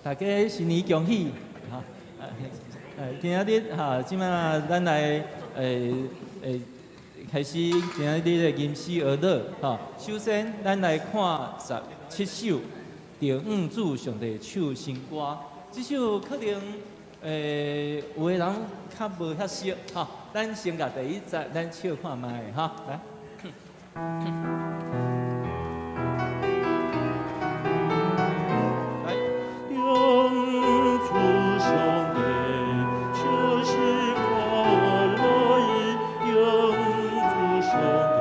大家新年恭喜！哈，今仔日哈，這馬咱來開始今仔日的吟詩學樂哈。首先，咱來看17首《著向主上帝唱新歌》。這首可能有的人較無遐熟哈。咱先共第一節，咱唱看覓哈，來。來。向主上帝唱新歌來，向主上帝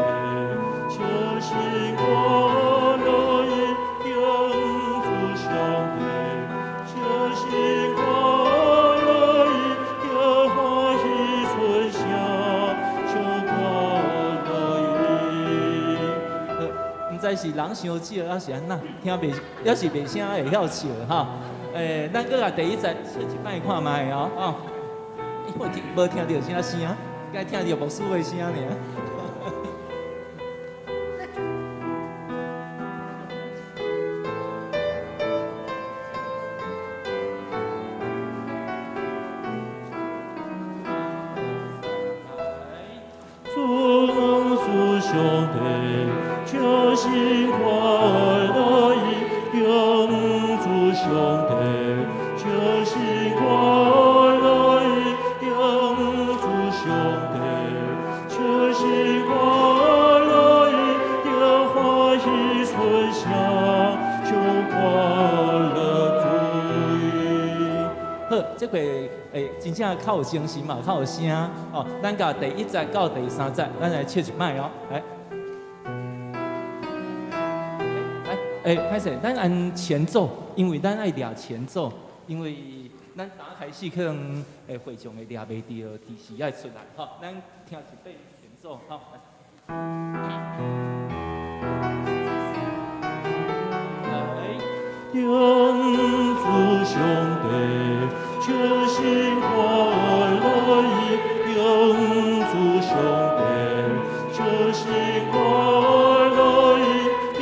唱新歌來，向主上帝唱新歌來，著歡喜出聲唱歌來。毋知是人傷少，抑是按怎，聽袂，抑是袂啥會曉唱哈。咱閣來第一節唱一擺看覓哦，哦，因為聽無聽著啥聲，該聽著牧師的聲爾。尊主上帝唱新歌來，向主上帝唱新歌來，向主上帝唱新歌來，著歡喜出聲唱歌樂主。好，這回真正較有精神嘛，較有聲哦。咱共第一節到第三節，咱來唱一擺哦。來，來，歹勢，咱按前奏，因為咱愛掠前奏，因為咱打開始可能會眾會掠袂著，提示愛出來，吼。咱聽一遍前奏，吼。來。向主上帝唱新歌來，向主上帝唱新歌來，向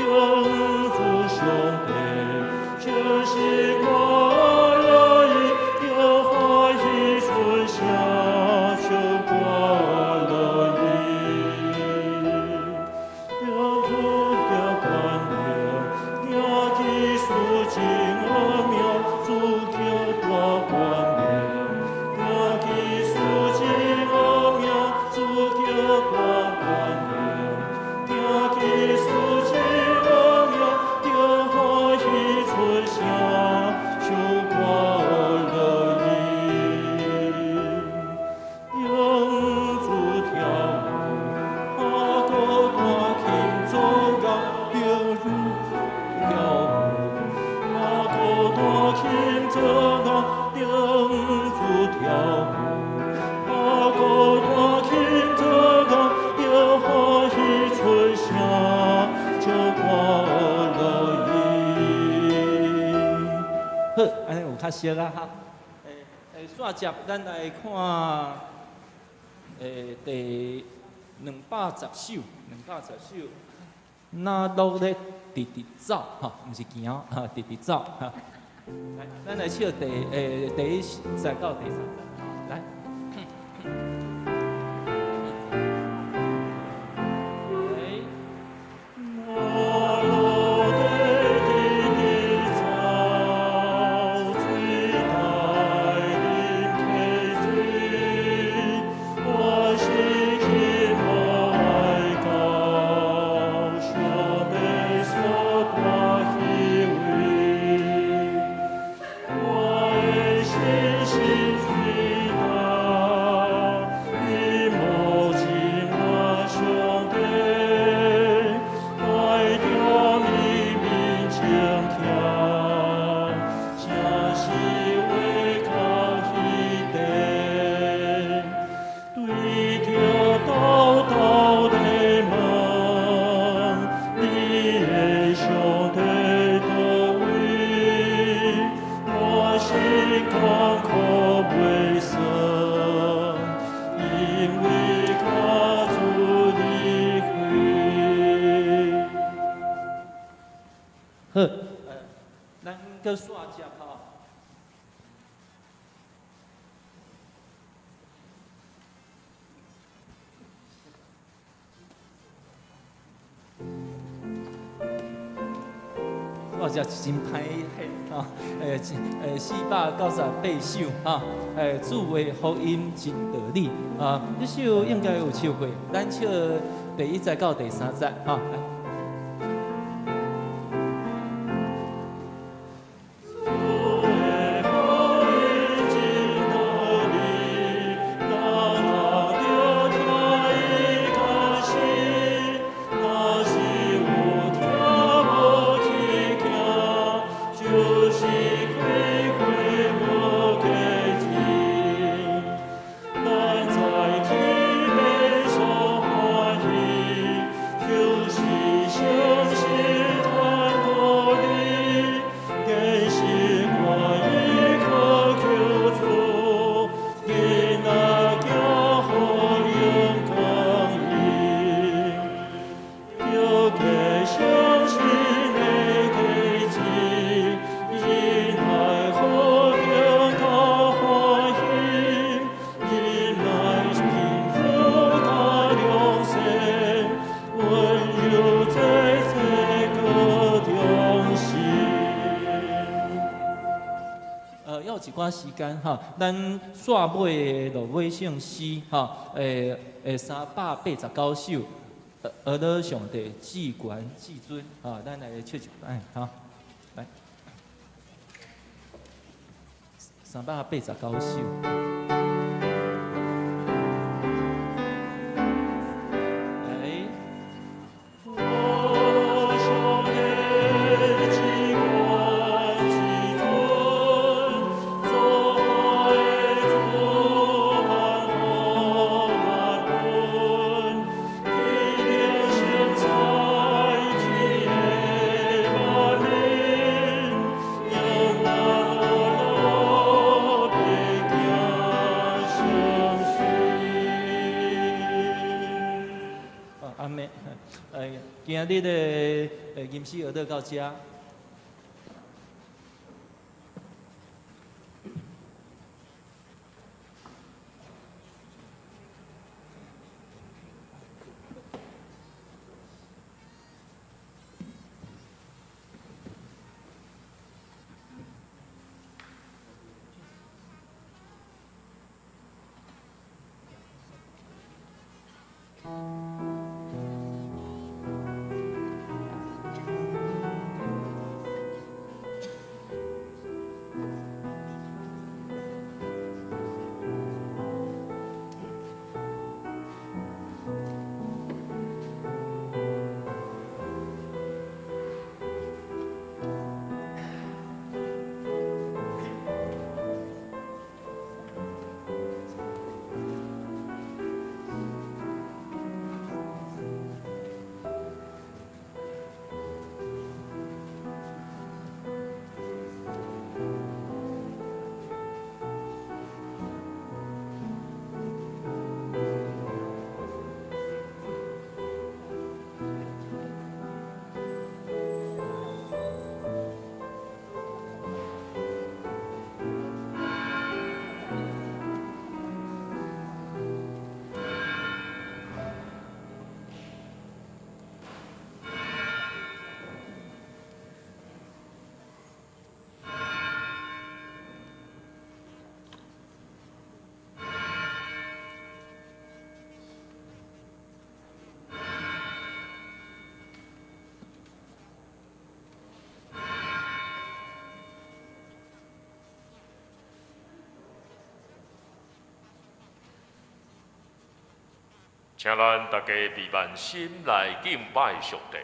主上帝唱新歌來，著歡喜出聲唱歌來。著主的權能，行技術真奧妙，主叫大光明。行技術真奧妙，主叫大光明。行技術真奧妙，著歡喜出聲唱歌來。向主跳舞，哈鼓彈琴奏樂，向主跳舞，哈鼓彈琴奏樂，向主跳舞，哈鼓彈琴奏樂，著歡喜出聲唱歌來。好，按呢有較熟啊哈。煞接咱來看，第210首，210首，那路咧直直走，吼，毋是行，哈，直直走，哈。來，咱來唱第一節到第三節，來。來。那路得直直走，水帶啉溪水，我是希望愛到上帝所帶彼位，我的信心最大，伊無隱瞞上帝，來踮伊面前徛，誠實話較彼地，對著豆豆的問，你的上帝佗位？我是艱苦袂算，因為佮主離開。好，咱閣煞接吼，我遮真歹吼，498首哈，主的福音真道理啊，這首應該有唱過，咱唱第一節到第三節哈。時間哈，咱煞尾的落尾聖詩哈，389首，學樂上帝至懸至尊啊，咱來唱一擺哈，來，389首。今日的吟詩學樂到這。請咱大家閉目心來敬拜上帝。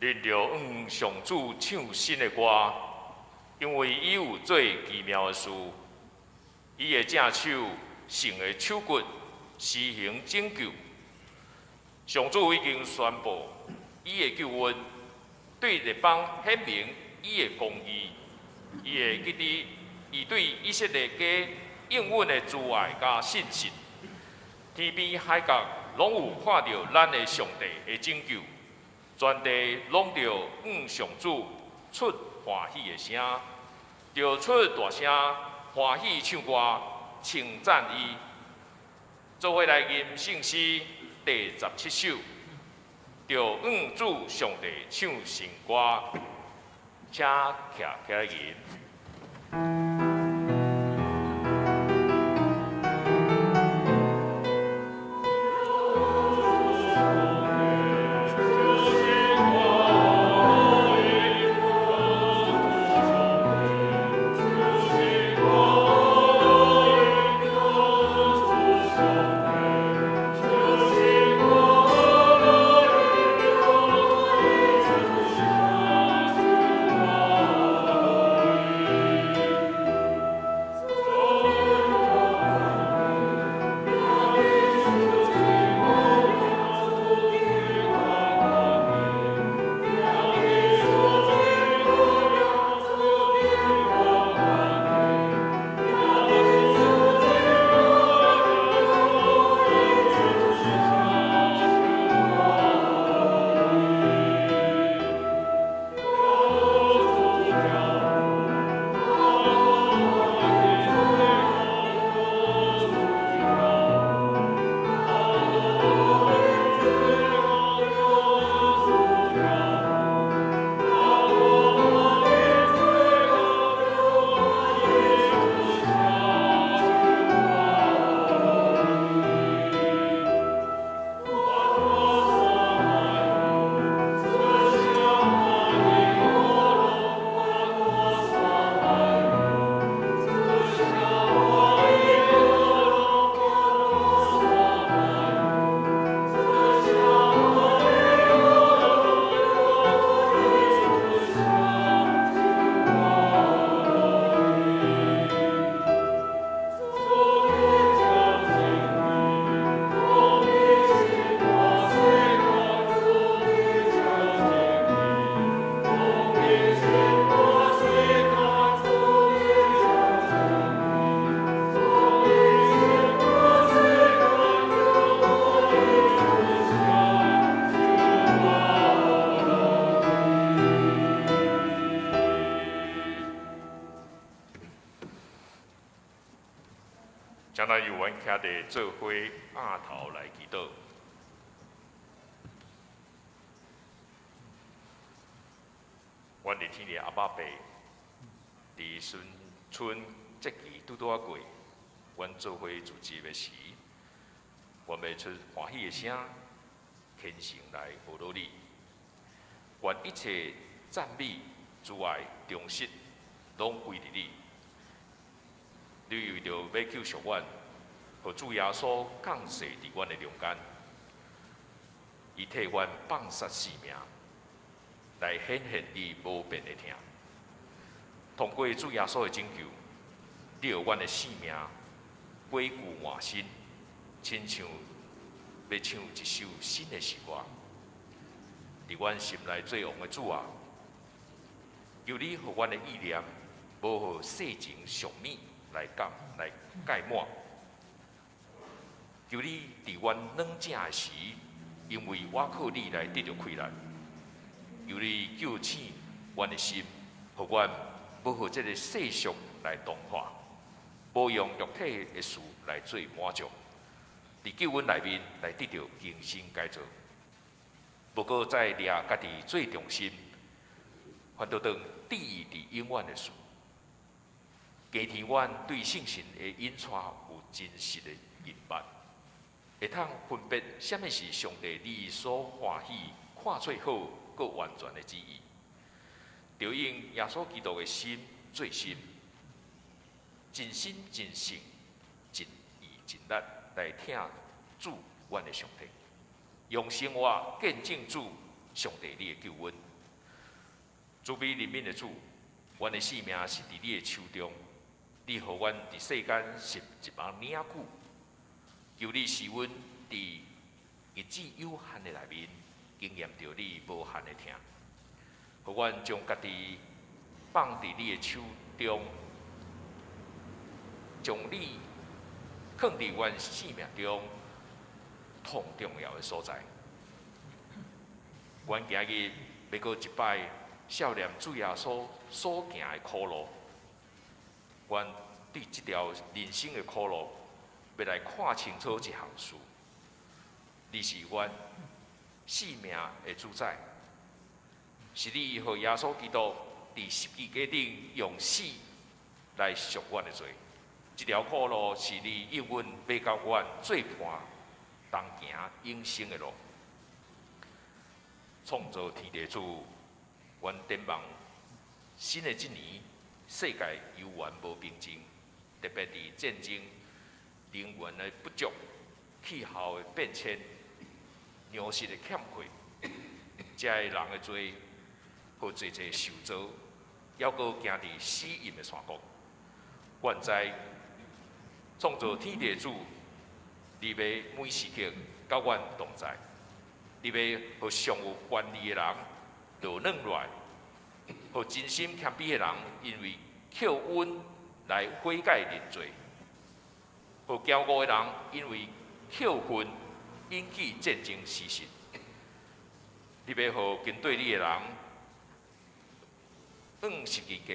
恁著向上主唱新的歌，因為伊有做奇妙的事。伊的正手、聖的手骨施行拯救。上主已經宣布伊的救恩，對列邦顯明伊的公義。伊會記得伊對以色列家應允的慈愛佮信實。天邊海角攏有看著咱的上帝的拯救，全地攏著向上主出歡喜的聲，著出大聲歡喜唱歌，稱讚伊。做伙來吟聖詩第17首，著向主上帝唱新歌，請徛起來吟。請咱由阮徛佇做伙額頭來祈禱。阮佇天的阿爸父，佇新春節期拄拄仔過，阮做伙聚集的時，阮欲出歡喜的聲，虔誠來呵咾你。願一切讚美、慈愛、忠實，攏歸佇你。你為著欲救贖阮，予主耶穌降世佇阮的中間，伊替阮放捨性命，來顯現伊無變的疼。通過主耶穌的拯救，你予阮的性命改舊換新，親像欲唱一首新的詩歌。佇阮心內做王的主啊，求你予阮的意念，無予世情俗物來蓋來蓋滿。求你佇阮軟正的時，因為倚靠你來得著氣力。求你救醒阮的心，予阮無予這个世俗來同化，無用肉體的事來做滿足。佇救恩內面來得著更新改造，無閣再掠家己做中心，反倒當致意佇永遠的事。加添阮對聖神的引帶有真實的認捌，會通分別啥物是上帝你所歡喜、看做好、閣完全的旨意。著用耶穌基督的心做心，盡心盡性、盡意盡力來疼主阮的上帝，用生活見證主上帝你的救恩。慈悲怜悯的主，阮的性命是伫你的手中，你予阮伫世间拾一目领久，求你使阮伫日子有限的内面，经验著你无限的疼，予阮將家己放佇你的手中，將你囥佇阮生命中上重要的所在。阮今日欲閣一擺數念主耶穌所行的苦路，阮對這條人生的苦路，欲來看清楚一項事。你是阮生命的主宰，是你予耶穌基督佇十字架頂用死來贖阮的罪。這條苦路是你應允欲佮阮做伴同行永生的路。創造天地主，阮展望新的一年，世界猶原無平靜，特別佇戰爭、能源的不足、氣候的變遷、糧食的欠缺，遮的人的罪，予濟濟受造，猶閣行佇死蔭的山谷。阮知創造天地主，你欲每時刻佮阮同在，你欲予上有權利的人落軟落來，予真心謙卑的人因為叩阮來悔改認罪，予驕傲的人因為教訓引起戰爭事實。你欲予跟綴你的人，按十字架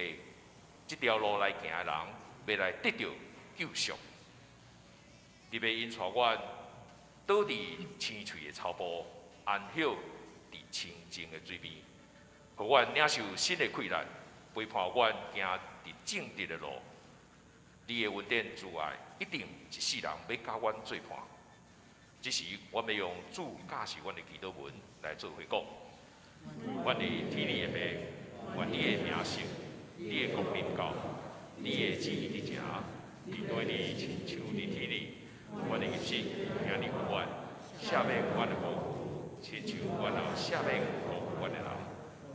這條路來行的人，欲來得著救贖。你欲引帶阮倒佇青翠的草埔，安歇佇清靜的水邊，予阮領受新的氣力，陪伴阮行佇正直的路。你的恩典慈愛一定一世人欲佮阮做伴。這時，我欲用主教示阮的祈禱文來做伙講。阮佇天裡的父，願你的名聖，你的國臨到，你的旨意佇成，佇地裡親像佇天裡。阮的飲食，今日予阮，赦免阮的過，親像阮也赦免過阮的人。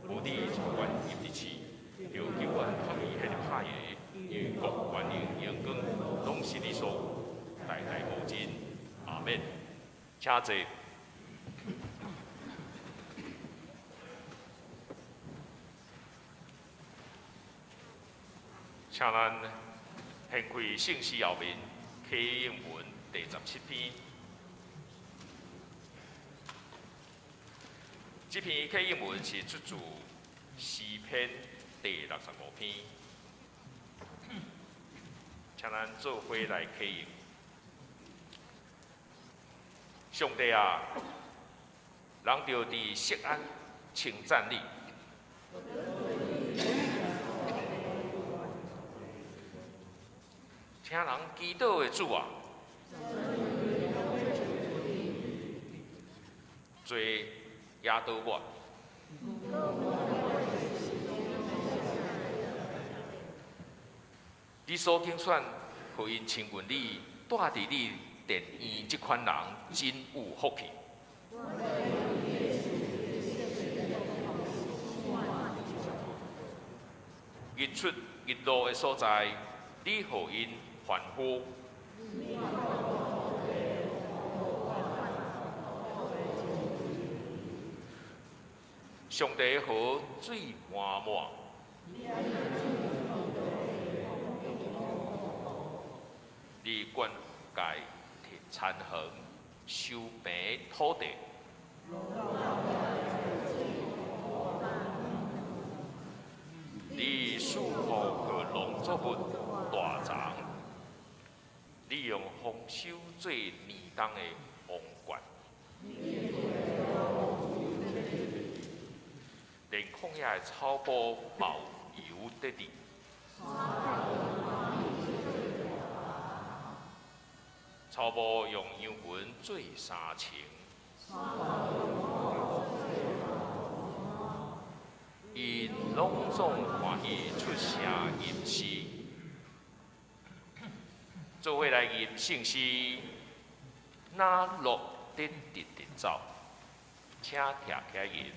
無你帶阮入佇試，著救阮脫離彼个歹的，因為國權能榮光，攏是你所有，代代無盡。阿免。請坐。請咱掀開聖詩後面啟應文第17篇。這篇啟應文是出自詩篇第65篇。請咱做伙來啟應。上帝啊，人著佇錫安稱讚你，聽人祈禱的主啊，做引導我。你所揀選，予𪜶親近你，住佇你殿院這款人真有福氣。日出日落的所在，你予𪜶歡呼。上帝河水滿滿。你灌溉田園，修平土地。你賜福予農作物大長，你用豐收做年冬的王冠。連曠野的草埔嘛有油得滴。草埔用羊群做衫穿。𪜶攏總歡喜出聲吟詩，做伙來吟聖詩，哪樂得直直走，請徛起來吟。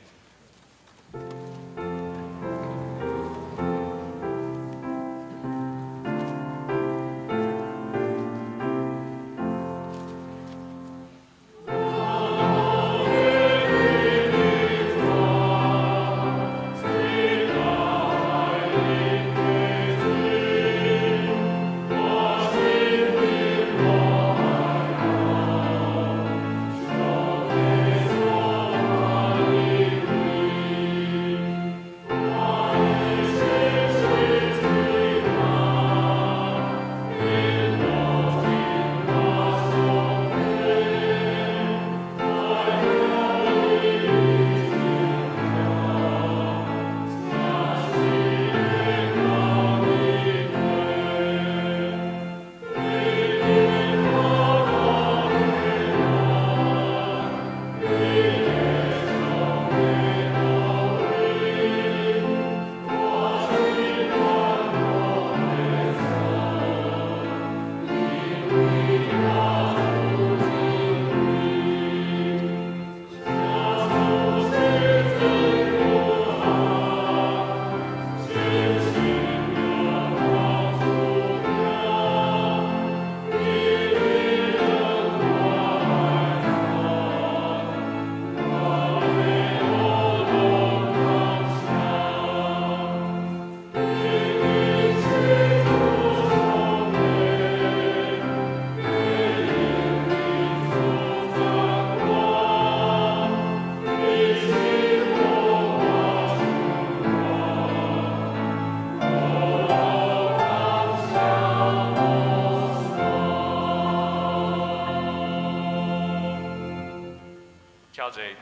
坐。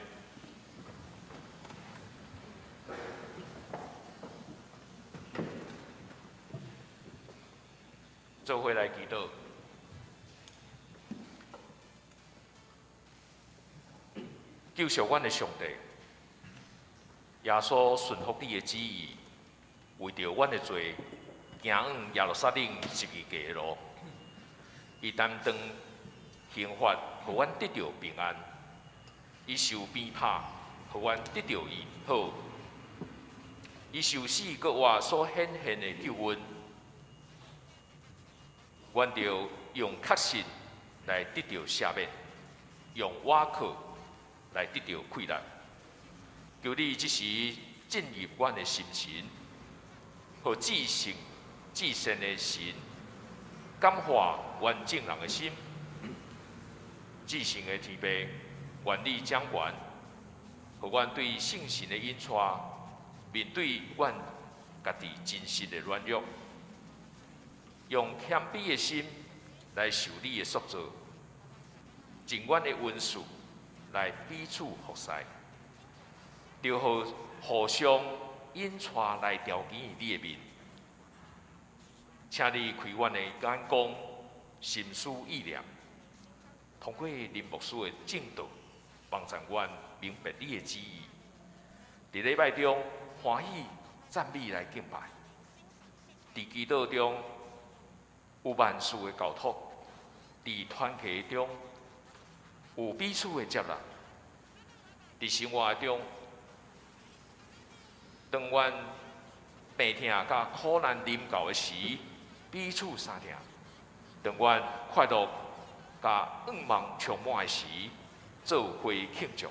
做伙來祈禱。救贖阮的上帝，耶穌順服你的旨意，為著阮的罪，行往耶路撒冷十字架的路。伊擔當刑罰，予阮得著平安；伊受鞭拍，予阮得著醫好；伊受死閣活所顯現的救恩，阮著用確信來得著赦免，用倚靠來得著氣力。求你這時進入阮的心神，予至聖至善的神感化阮眾人的心。至聖的天父，願你掌權，予阮對聖神的引帶，面對阮家己真實的軟弱，用謙卑的心來受你的塑造，盡阮的恩賜來彼此服侍，著予互相引帶來朝見你的面。請你開阮的眼光、心思意念，通過林牧師的證道，幫助阮明白你的旨意。佇禮拜中歡喜讚美來敬拜，佇祈禱中有萬事的交託，佇團契中有彼此的接納，佇生活中，當阮病痛佮苦難臨到的時，彼此相疼；當阮快樂佮願望充滿的時，做伙慶祝。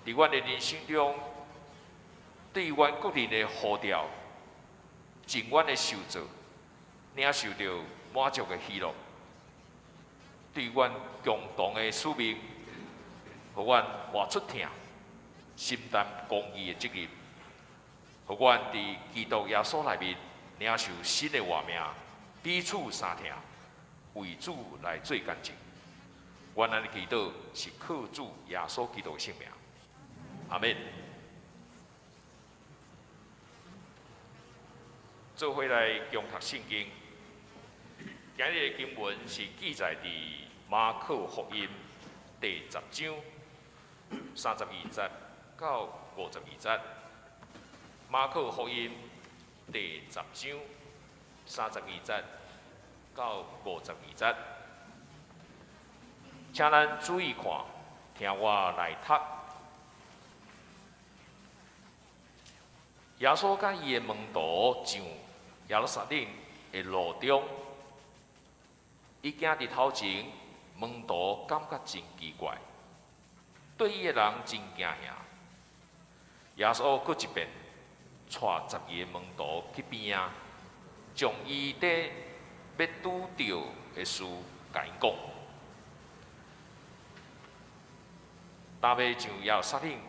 佇阮的人生中，對阮個人的呼召，盡阮的受造，領受著滿足的喜樂。對阮共同的使命，予阮活出疼，承擔公義的責任，予阮佇基督耶穌內面領受新的活命，彼此相疼，為主來做見證。阮按呢祈禱是靠主耶穌基督的聖名，阿們。做伙來共讀聖經，今日的經文是記載佇馬可福音第十章32節到52節。馬可福音第十章32節到52節，請咱注意看，聽我來讀。耶穌佮伊的門徒上耶路撒冷的路中，伊行佇頭前，門徒感覺真奇怪，對伊的人真驚嚇。耶穌閣一遍帶12个門徒去邊仔，將伊佇欲拄著的事共𪜶講。若欲上耶路撒冷，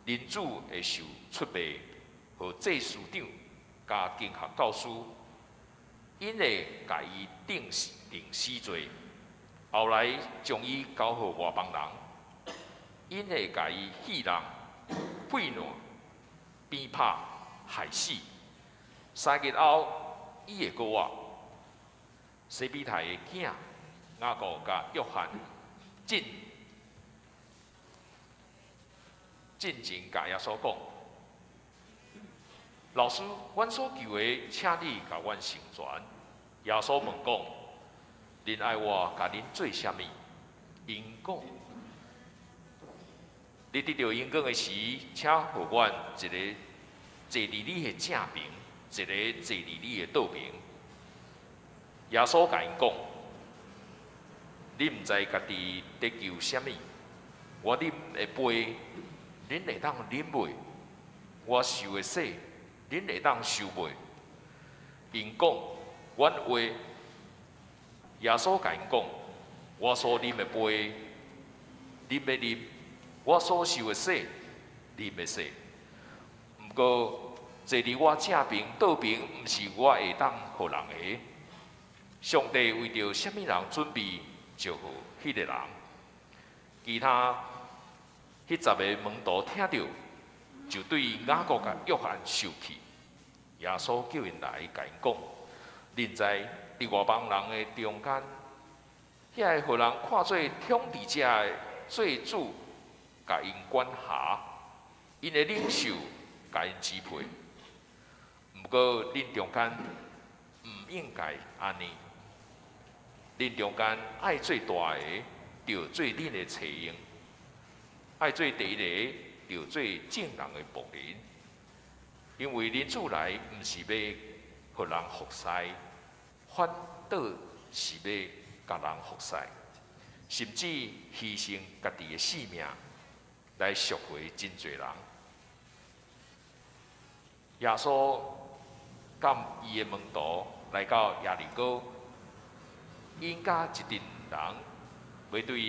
人子會受出賣，予祭司長佮經學教師，𪜶會共伊定死罪，後來將伊交予外邦人，𪜶會共伊戲弄、戲弄、鞭拍、害死。3日後，伊會閣活。西庇太的囝雅各佮約翰進前共耶穌講：老師，阮所求的，請你共阮成全。耶穌問講：恁愛我共恁做啥物？𪜶講：你得著榮光的時，請予阮一个坐佇你的正爿，一个坐佇你的倒爿。耶穌共𪜶講：恁毋知家己佇求啥物，我啉的杯，恁會當啉袂？我受的洗，恁會當受袂？𪜶講：阮會。耶穌共𪜶講：我所啉的杯，恁欲啉；我所受的洗，恁欲洗。毋過，坐佇我正爿、倒爿，毋是我會當予人的。上帝為著啥物人準備，就予彼个人。其他彼十个門徒聽著，就對雅各佮約翰受氣。耶穌叫𪜶來，共𪜶講：恁知佇外邦人的中間，遐个予人看做統治者的做主，共𪜶管轄，𪜶的領袖共𪜶支配。毋過恁中間毋應該按呢。恁中間愛做大个，著做恁的冊用；愛做第一个，著做眾人的僕人。因為人子來，毋是欲予人服侍，反倒是欲共人服侍，甚至犧牲家己的性命來贖回真濟人。耶穌佮伊的門徒來到耶利哥，𪜶佮一陣人欲對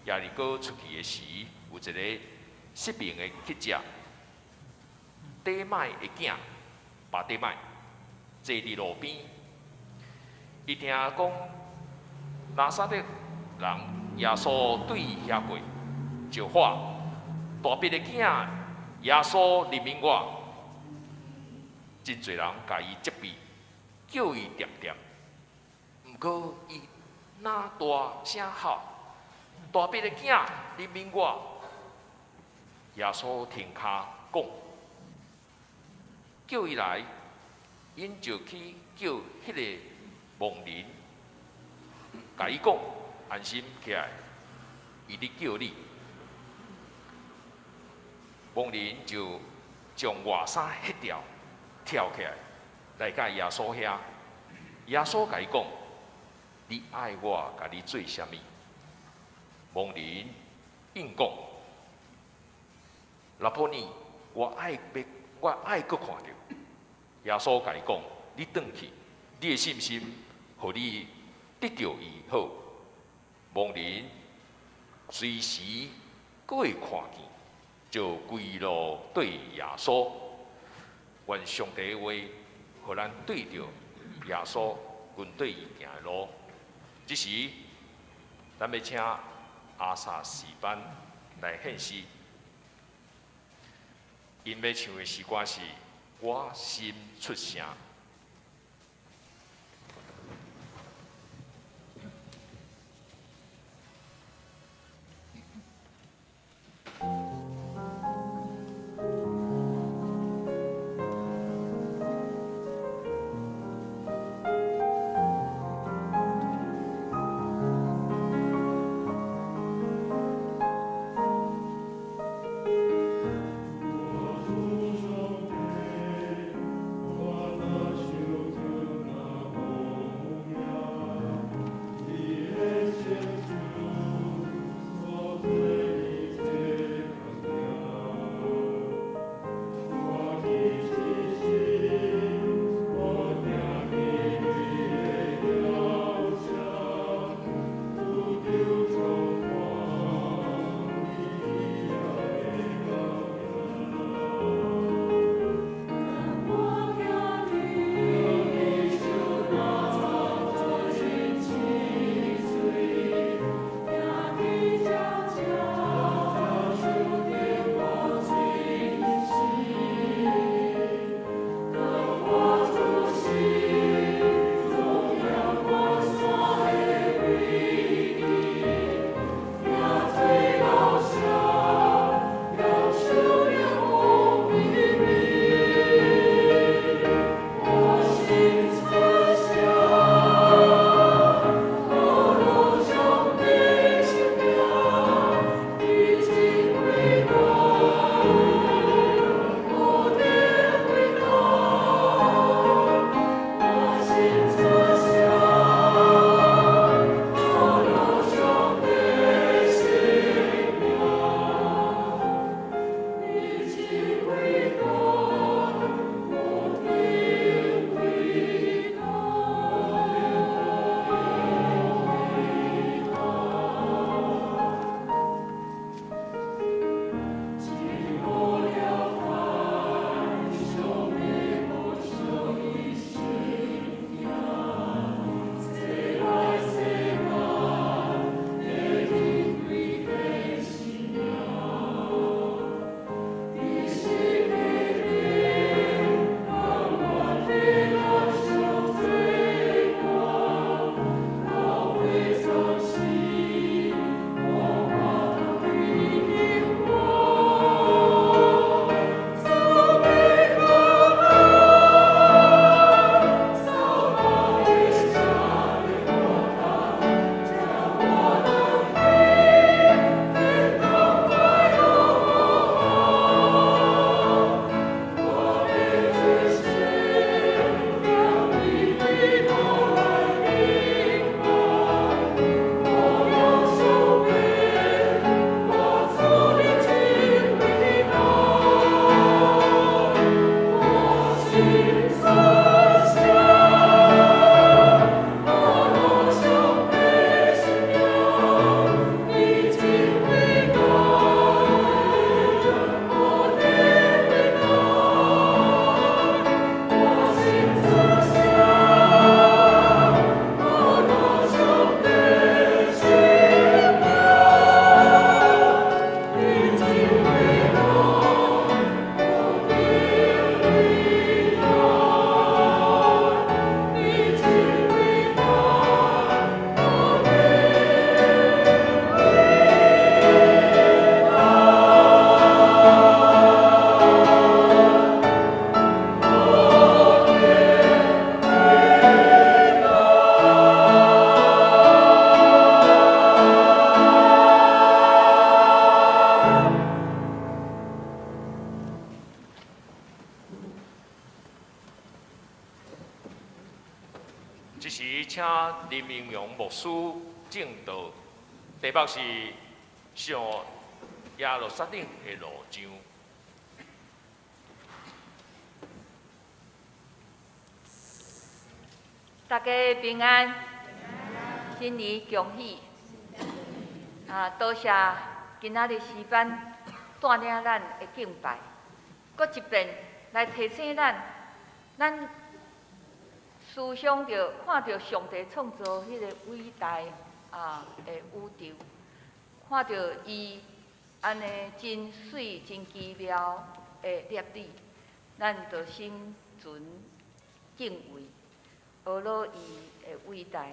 耶利哥出去的時，有一个失明的乞食，底邁的囝巴底邁坐佇路邊，伊聽講拿撒勒人耶穌對遐過，就喊：大衛的囝耶穌憐憫我！真濟人共伊責備，叫伊恬恬。毋過伊若大聲喊：大衛的囝憐憫我！耶穌停跤講，叫伊來，𪜶就去叫彼个盲人，共伊講：安心起來，伊佇叫你。盲人就將外衫彼掉，跳起來，來到耶穌遐。耶穌共伊講：你愛我共你做啥物？盲人應講：拉波尼，我愛閣看著。耶穌共伊講：你轉去，你的信心予你得著醫好。盲人隨時閣會看見，就規路綴耶穌。願上帝的話，予咱對著耶穌跟綴伊行的路。這時，咱欲請阿薩詩班來獻詩。𪜶欲唱的詩歌是《我心出聲》。我主上帝，我這時請林明榮牧師證道，題目是上耶路撒冷的路上。大家平安，新年恭喜！啊，多謝今仔日詩班帶領咱的敬拜，閣一遍來提醒咱，咱思想著看著上帝創造彼个偉大的宇宙，看著伊按呢真媠、真奇妙的攝理，咱就心存敬畏，學老伊的偉大。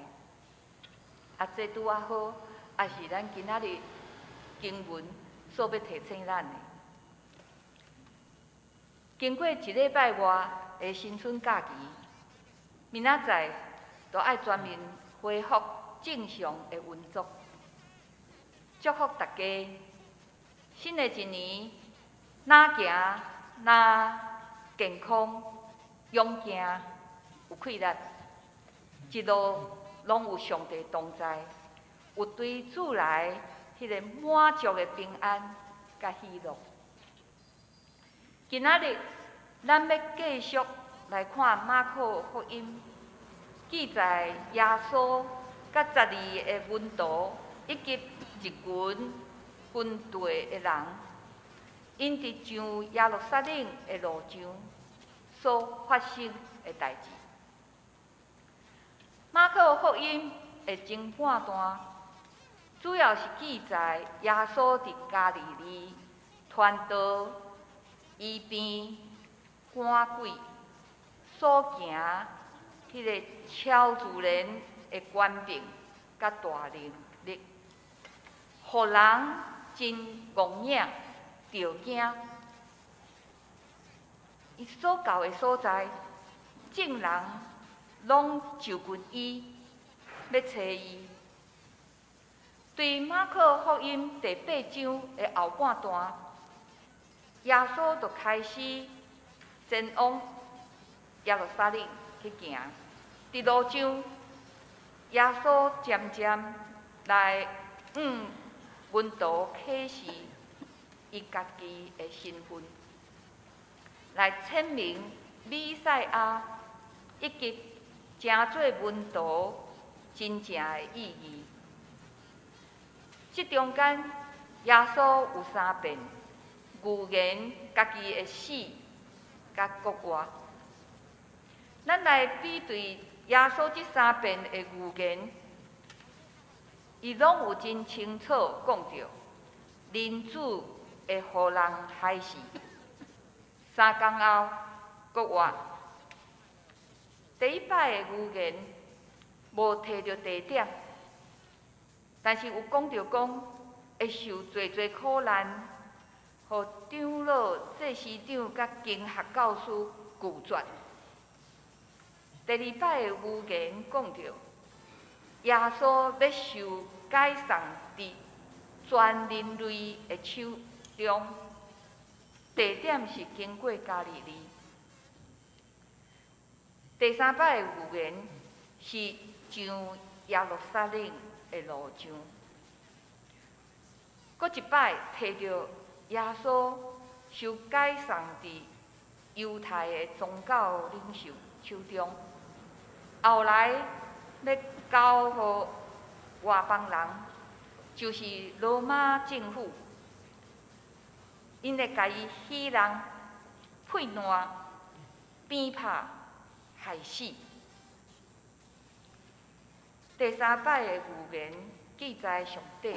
啊，這拄仔好，也是咱今仔日經文所欲提醒咱的。經過一禮拜外的新春假期，明仔載就愛全面恢復正常的運作。祝福大家，新的一年，若行若健康，勇健有氣力，一路攏有上帝同在，有對主來彼个滿足的平安佮喜樂。今仔日咱欲繼續來看馬可福音，記載耶穌佮12个門徒以及一群軍隊的人，𪜶佇上耶路撒冷的路上所發生的代誌。馬可福音的前半段，主要是記載耶穌佇加利利傳道、醫病、趕鬼所行彼个超自然的權柄佮大能力，予人真戇影著驚。伊所到的所在，眾人攏就近伊，欲揣伊。對馬可福音第八章的後半段，耶穌就開始前往耶路撒冷去行。佇路上，耶穌漸漸來向門徒啟示伊家己的身份，來闡明彌賽亞以及成做門徒真正的意義。這中間，耶穌有三遍預言家己的死佮復活。咱來比對耶穌這三遍的預言，伊攏有真清楚講著，人子會予人害死，三工後復活。第一擺的預言無提著地點，但是有講著講會受濟濟苦難，予長老、祭司長佮經學教師拒絕。第二擺的預言講著，耶穌欲受解送佇全人類的手中，地點是經過加利利。第三擺的預言是上耶路撒冷的路上，閣一擺提著耶穌受解送佇猶太的宗教領袖手中，後來欲交予外邦人，就是羅馬政府，𪜶會共伊戲弄、批爛、鞭拍、害死。第三擺的預言記載上短，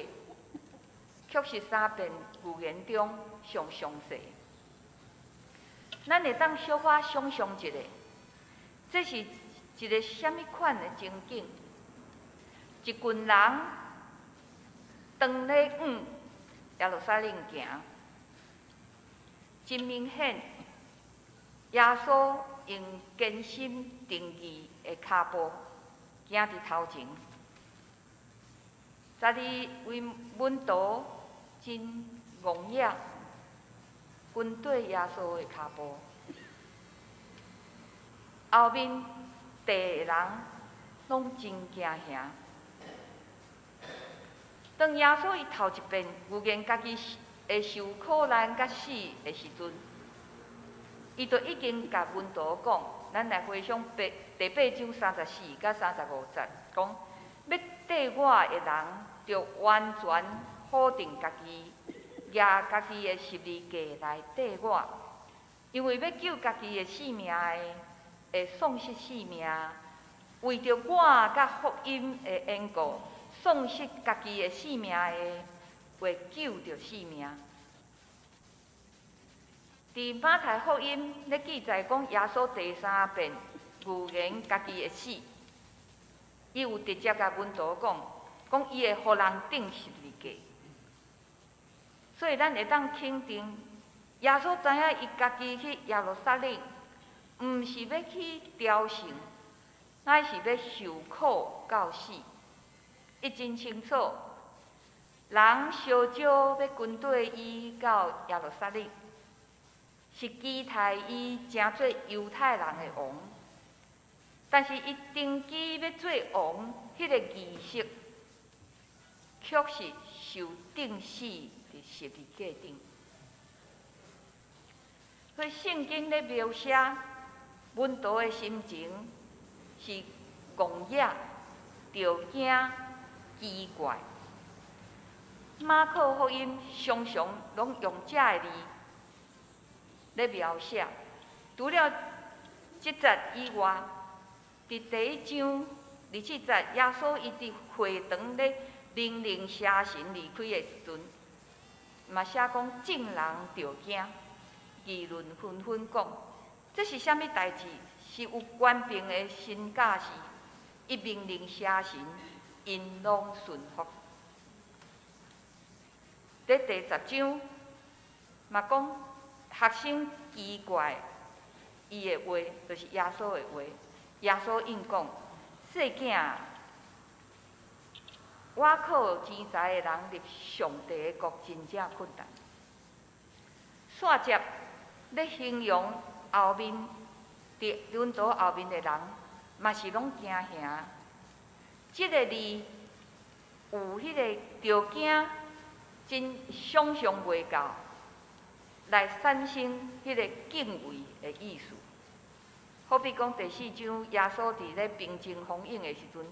卻是三遍預言中上詳細。咱會當小可想像一下，這是一个啥物款的情景？一群人當咧往耶路撒冷行，真明顯，耶穌用堅心定義的跤步行佇頭前。十二位門徒真戇影，跟綴耶穌的跤步。後面綴的人攏真驚嚇。當耶穌伊頭一遍預言家己會受苦難佮死的時陣，伊就已經共門徒講，咱來回想第八章34佮35節，講欲綴我的人，著完全否定家己，舉家己的十字架來綴我。因為欲救家己的性命的，會喪失性命；為著我佮福音的緣故，喪失家己的性命的，會救著性命。佇馬太福音咧記載講，耶穌第三遍預言家己的死，伊有直接共門徒講，講伊會予人釘十字架。所以咱會當肯定，耶穌知影伊家己去耶路撒冷，毋是欲去朝聖，乃是欲受苦到死。伊真清楚，人相招欲跟綴伊到耶路撒冷，是期待伊成做猶太人的王。但是伊登基欲做王，彼個儀式，卻是受釘死佇十字架頂。所以聖經咧描寫門徒的心情是戇野、著驚、奇怪。馬可福音常常攏用這个字咧描寫。除了這節以外，佇第1章27節，耶穌伊佇會堂咧命令邪神離開的時陣，嘛寫講眾人著驚，議論紛紛講，這是啥物代誌？是有權柄的神教士，伊命令邪神，𪜶攏順服。佇第10章，嘛講學生奇怪伊的話，就是耶穌的話。耶穌應講：細囝啊，倚靠錢財的人入上帝的國真正困難。煞接咧形容後面佇門徒後面的人，嘛是攏驚嚇。這个字有彼个著驚，真想象袂到，來產生彼个敬畏的意思。好比講第4章，耶穌佇咧平靜風湧的時陣，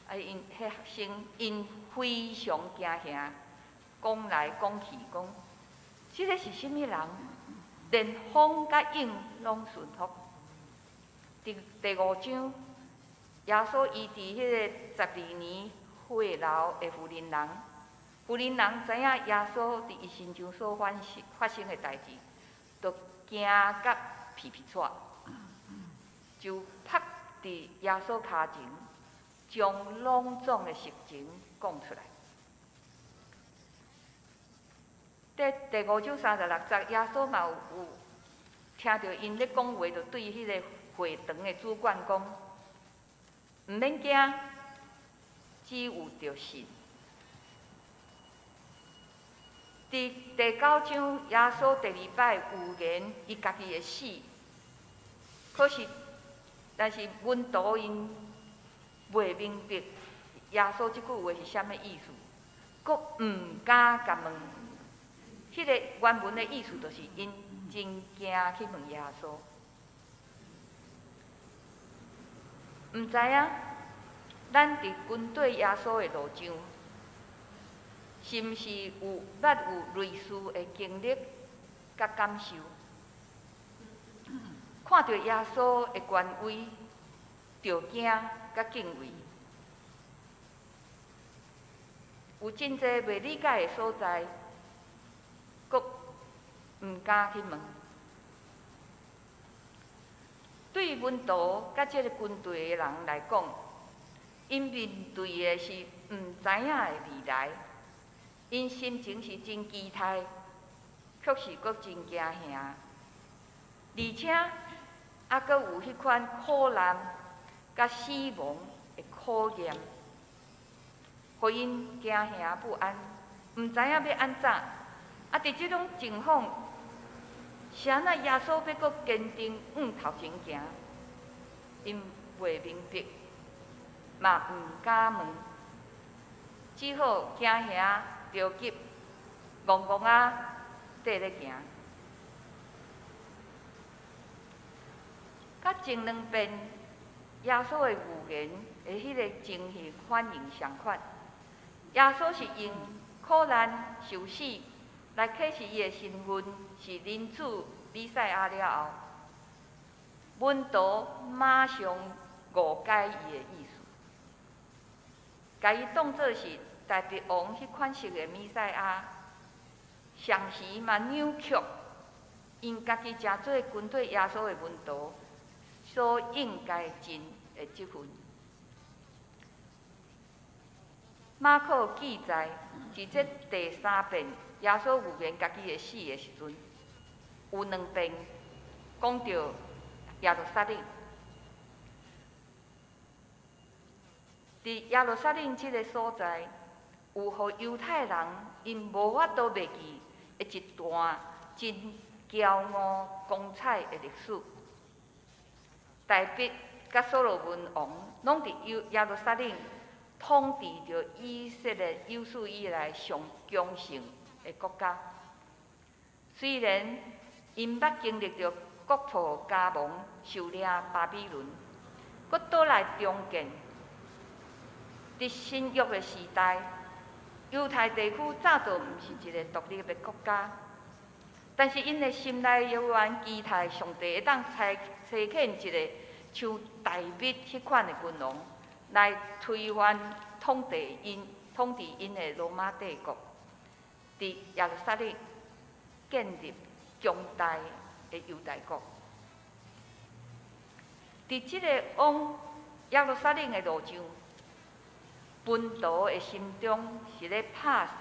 啊，𪜶彼學生𪜶非常驚嚇，講來講去講，這个是啥物人？連風佮湧攏順服。佇第5章，耶穌醫治彼个12年血流的婦人人，婦人人知影耶穌佇伊身上所發生的代誌，就驚甲皮皮掣，就伏佇耶穌跤前，將攏總的實情講出來。佇第5章36節，耶穌嘛有聽著𪜶咧講話，就對彼个會堂的主管講：毋免驚，只有著信。佇第9章，耶穌第二擺預言伊家己的死，可是，但是門徒𪜶袂明白耶穌這句話是啥物意思，閣毋敢共問。彼个原文的意思就是𪜶真驚去問耶穌，毋知影咱佇跟綴耶穌的路上，是毋是有捌有類似的經歷佮感受？看著耶穌的權威，著驚佮敬畏，有真濟袂理解的所在，閣毋敢去問。對門徒佮這个軍隊的人來講，𪜶面對的是毋知影的未來，𪜶心情是真期待，卻是閣真驚嚇，而且猶閣有彼款苦難佮死亡的考驗，予𪜶驚嚇不安，毋知影欲按怎。啊！佇這種情況，是按怎耶穌欲閣堅定往頭前行？𪜶袂明白。嘛毋敢問，只好驚嚇著急，戇戇仔綴咧行。佮前兩遍耶穌的預言的彼个情形反應相款，耶穌是用苦難受死來啟示伊的身份是人子彌賽亞了後，門徒馬上誤解伊的意思，共伊當做是大衛王彼款式的彌賽亞，同時嘛扭曲𪜶家己成做跟綴耶穌的門徒所應該盡的職分。馬可記載，佇這第三遍耶穌預言家己的死的時陣，有兩遍講著耶路撒冷。佇耶路撒冷這个所在，有予猶太人𪜶無法度袂記的一段真驕傲光彩的歷史。大衛佮所羅門王攏佇耶路撒冷統治著以色列有史以來上強盛的國家。雖然𪜶捌經歷著國破家亡、受掠巴比倫，閣倒來重建。佇新約的時代，猶太地區早就毋是一个獨立的國家，但是𪜶的心內猶原期待上帝會當差遣一个像大衛彼款的君王，來推翻統治𪜶的羅馬帝國，佇耶路撒冷建立強大的猶大國。佇這个往耶路撒冷的路上，門徒的心中是咧拍算，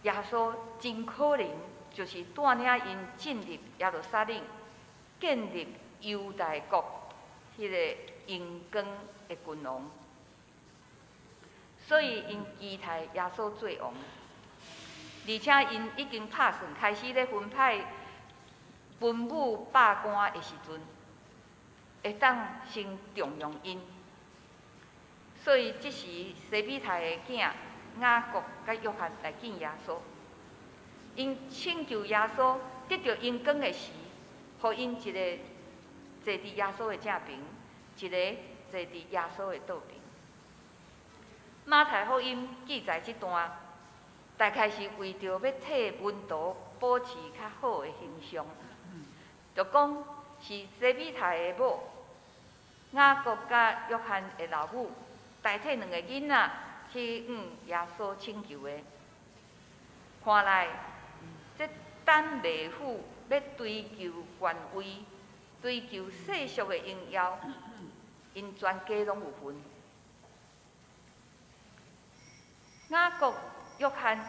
耶穌真可能就是帶領𪜶進入耶路撒冷，建立猶大國彼个榮光的君王，所以𪜶期待耶穌做王，而且𪜶已經拍算開始咧分派文武百官的時陣，會當先重用𪜶。所以這時西庇太的囝雅各佮約翰來見耶穌，𪜶請求耶穌得著榮光的時，予𪜶一个坐佇耶穌的正爿，一个坐佇耶穌的倒爿。馬太福音記載這段，大概是為著欲替門徒保持較好的形象，就講是西庇太的某雅各佮約翰的老母，代替兩个囡仔去向耶穌請求的。看來，這等袂赴欲追求權位、追求世俗的榮耀，𪜶全家攏有份。雅各、約翰，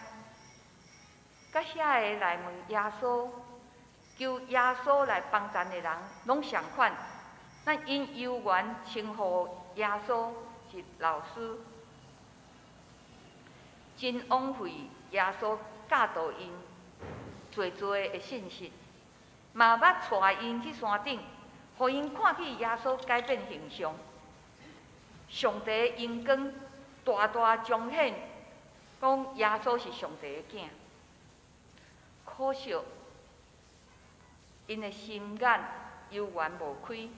佮遐个來問耶穌、求耶穌來幫贊的人，攏相款。咱𪜶猶原稱呼耶穌是老師，真枉費耶穌教導𪜶濟濟的信息，嘛捌帶𪜶去山頂，予𪜶看見耶穌改變形象，上帝的榮光大大彰顯，講耶穌是上帝的囝。可惜，𪜶的心眼猶原無開，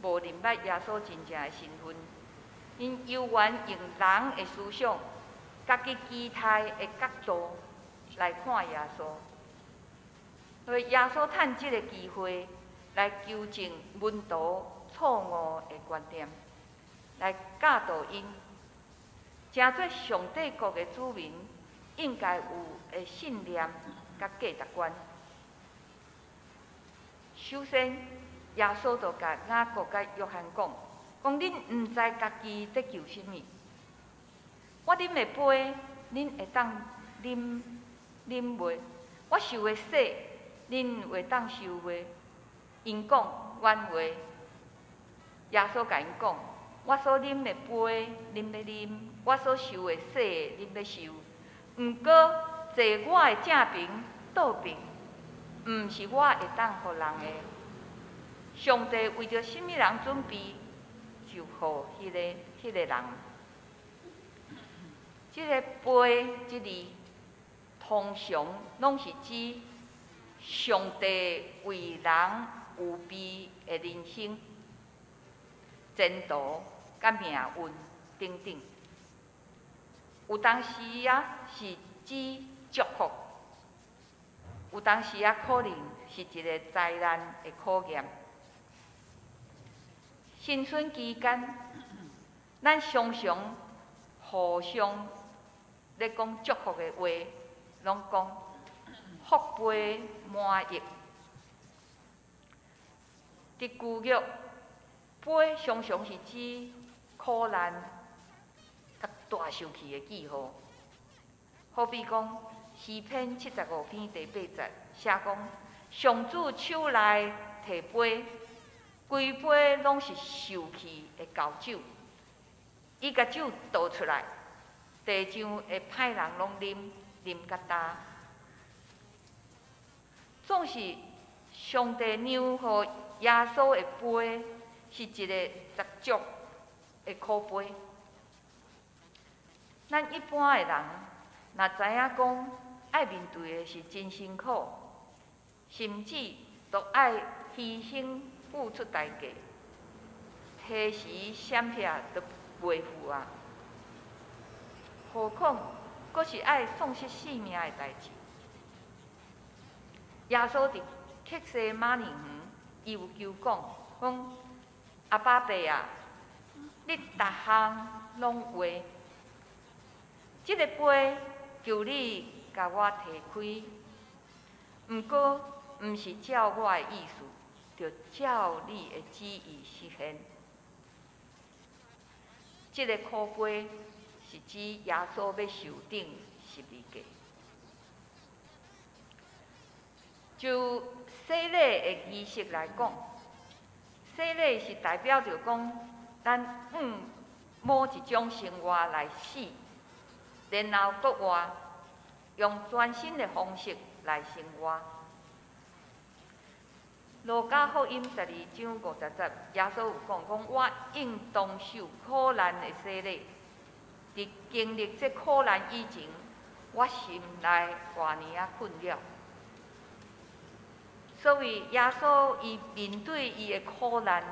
無認捌耶穌真正的身份。𪜶猶原用人的思想、家己期待的角度來看耶穌，所以耶穌趁這个機會來糾正門徒錯誤的觀念，來教導𪜶，成做上帝國的子民應該有的信念佮價值觀。首先，耶穌就共雅各佮約翰講：講恁毋知家己佇求啥物。我啉的杯，恁會當啉啉袂？我受的洗，恁會當受袂？𪜶講，阮會。耶穌共𪜶講：我所啉的杯，恁欲啉；我所受的洗，恁欲受。毋過，坐我的正爿、倒爿，毋是我會當予人的。上帝為著啥物人準備，就予彼个人。這个杯這字，通常攏是指上帝為人預備的人生、前途佮命運等等。有當時仔是指祝福，有當時仔可能是一个災難的考驗。新春期間，咱常常互相咧講祝福的話，攏講福杯滿溢。佇舊約，杯常常是指苦難佮大受氣的記號。好比講，詩篇75篇第八節寫講：上主手內提杯，規杯攏是受氣的酵酒。伊共酒倒出來，地上的歹人攏啉，啉甲焦。總是上帝讓予耶穌的杯是一個十足的苦杯。咱一般的人若知影講愛面對的是真辛苦，甚至都愛犧牲付出代價，提時閃避都袂赴啊！何況閣是愛喪失性命的代誌。耶穌佇客西馬尼園，伊有求講，講阿爸父啊，你逐項攏會，這个杯求你共我提開，毋過毋是照我的意思，著照你的旨意實現。這个苦杯是指耶穌欲受釘十字架。就洗禮的儀式來講，洗禮是代表著講，咱按某一種生活來死，然後閣活，用全新的方式來生活。路加福音12章50節，耶穌有講講，我應當受苦難的洗禮。佇經歷這苦難以前，我心內偌爾仔困擾。所以耶穌伊面對伊的苦難，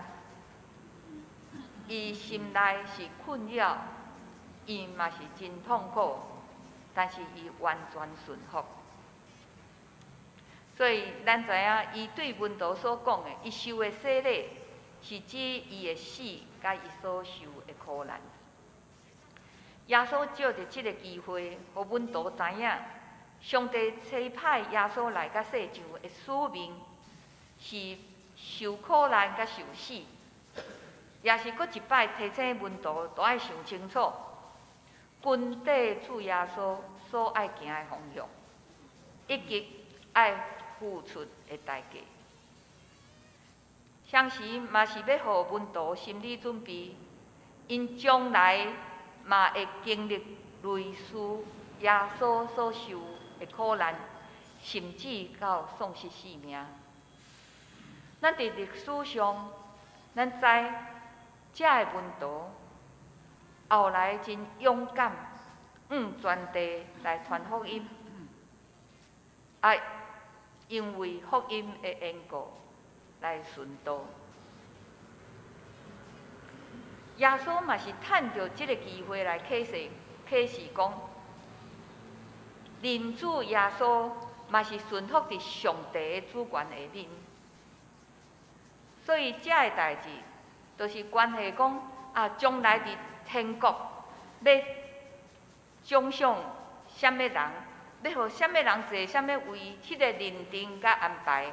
伊心內是困擾，伊嘛是真痛苦，但是伊完全順服。所以咱知影，伊對門徒所講的，伊受的洗禮，是指伊的死佮伊所受的苦難。耶穌藉著這个機會，予門徒知影，上帝差派耶穌來到世上的使命，是受苦難佮受死，也是閣一擺提醒門徒都愛想清楚，跟綴主耶穌所愛行的方向，以及愛付出的代價。同時嘛是欲予門徒心理準備，𪜶將來嘛會經歷類似耶穌所受的苦難，甚至到喪失性命。咱佇歷史上，咱知這个門徒後來真勇敢，向全地來傳福音，啊，因為福音的緣故來殉道。耶穌嘛是趁著這个機會來啟示，啟示講，認主耶穌嘛是順服佇上帝的主權下面。所以這个代誌，就是關係講啊，將來佇天國欲獎賞啥物人，欲予啥物人坐啥物位，彼个認定佮安排，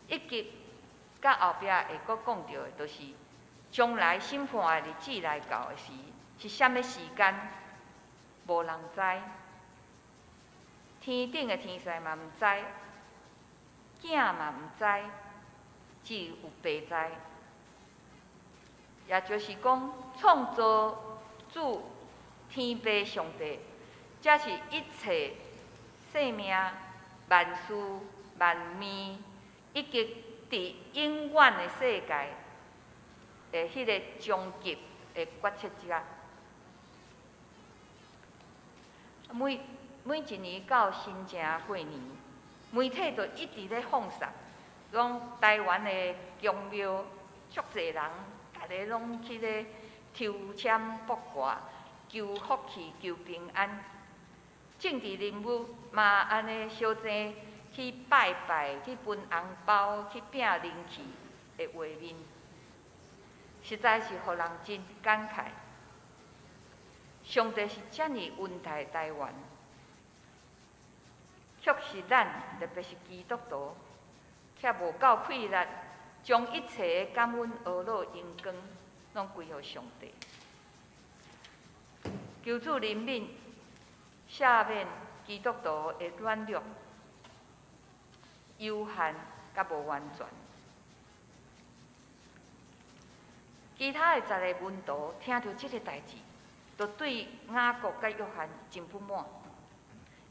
以及佮後壁會閣講著的，就是將來審判的日子來到的時，是啥物時間，無人知。天頂的天使嘛毋知，囝嘛毋知，只有父知。也就是講，創造主天父上帝，才是一切生命、萬事萬物，以及佇永遠的世界，的彼个終極的決策者。每每一年到新正過年，媒體就一直咧放送，講台灣的宮廟足濟人，逐个攏去咧抽籤卜卦，求福氣、求平安。政治人物嘛按呢相濟去拜拜、去分紅包、去拼人氣的畫面，實在是予人真感慨。上帝是遮爾恩待台灣，卻是咱，特別是基督徒，卻無夠氣力，將一切的感恩、呵咾、榮光，攏歸予上帝。求主憐憫，赦免基督徒的軟弱、有限佮無完全。其他的十个門徒聽著這個代誌，就對雅各佮約翰真不滿。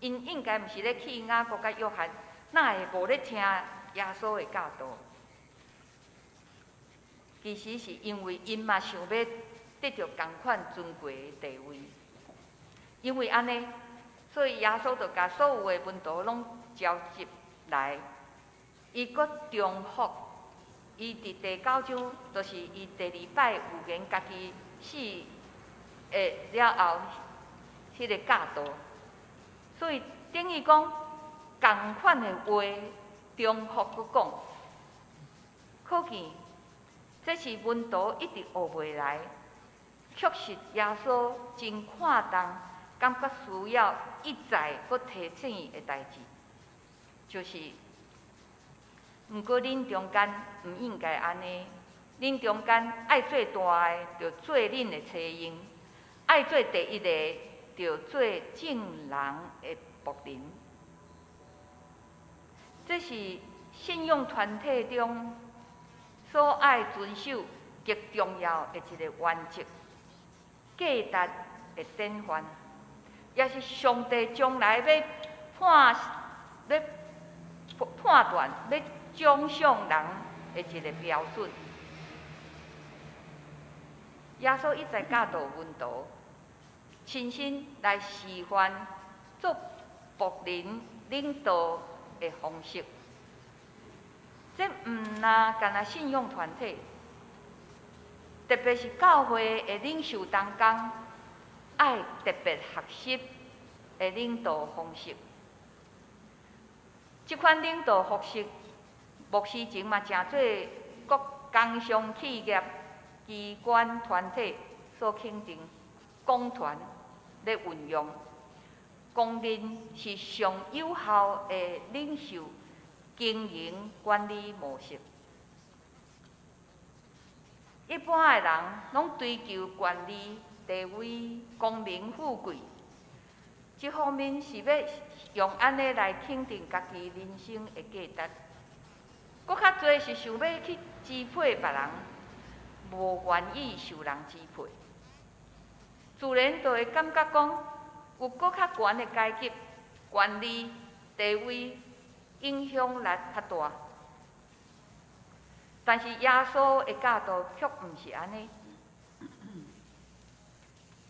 𪜶應該毋是咧氣雅各佮約翰，哪會無咧聽耶穌的教導？其實是因為𪜶嘛想欲得著仝款尊貴的地位。因為按呢，所以耶穌就共所有的門徒攏召集來，伊閣重複，伊佇第九章，就是伊第二擺預言家己死的了後，彼个教導。所以等於講，仝款的話重複閣講，可見這是門徒一直學袂來，確實耶穌真看重，感覺需要一再閣提醒的代誌，就是，毋過恁中間毋應該按呢，恁中間愛做大的，就做恁的差役；愛做第一个，就做眾人的僕人。這是信仰團體中所愛遵守極重要的一个原則、價值的典範，也是上帝將來欲判、欲判斷、欲獎賞人的一个標準。耶穌一再教導門徒，親身來示範做僕人領導的方式。這毋但干焦信仰團體，特別是教會的領袖同工，愛特別學習的領導方式。這款領導方式，牧師前嘛誠濟各工商企業、機關團體所肯定，廣傳咧運用，公認是上有效的領袖經營管理模式。一般的人攏追求權力、地位、功名富貴，一方面是欲用按呢來肯定家己人生的價值，閣較濟是想欲去支配別人，無願意受人支配。自然就會感覺講，有閣較懸的階級、權力、地位、影響力較大。但是耶穌的教導卻毋是按呢。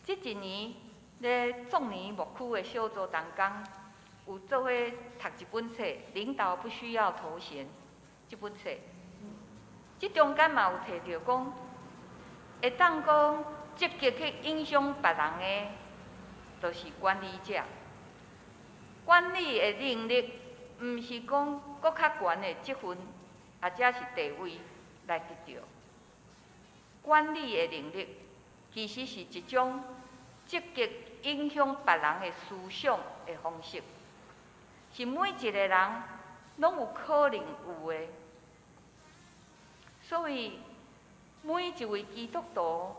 這一年咧壯年牧區的小組同工有做伙讀一本冊，《領導不需要頭銜》這本冊。這中間嘛有提著講，會當講積極去影響別人的，就是管理者。管理的能力，毋是講閣較懸的職份，或者是地位來得著。管理的能力，其實是一種積極影響別人的思想的方式，是每一個人攏有可能有的。所以，每一位基督徒，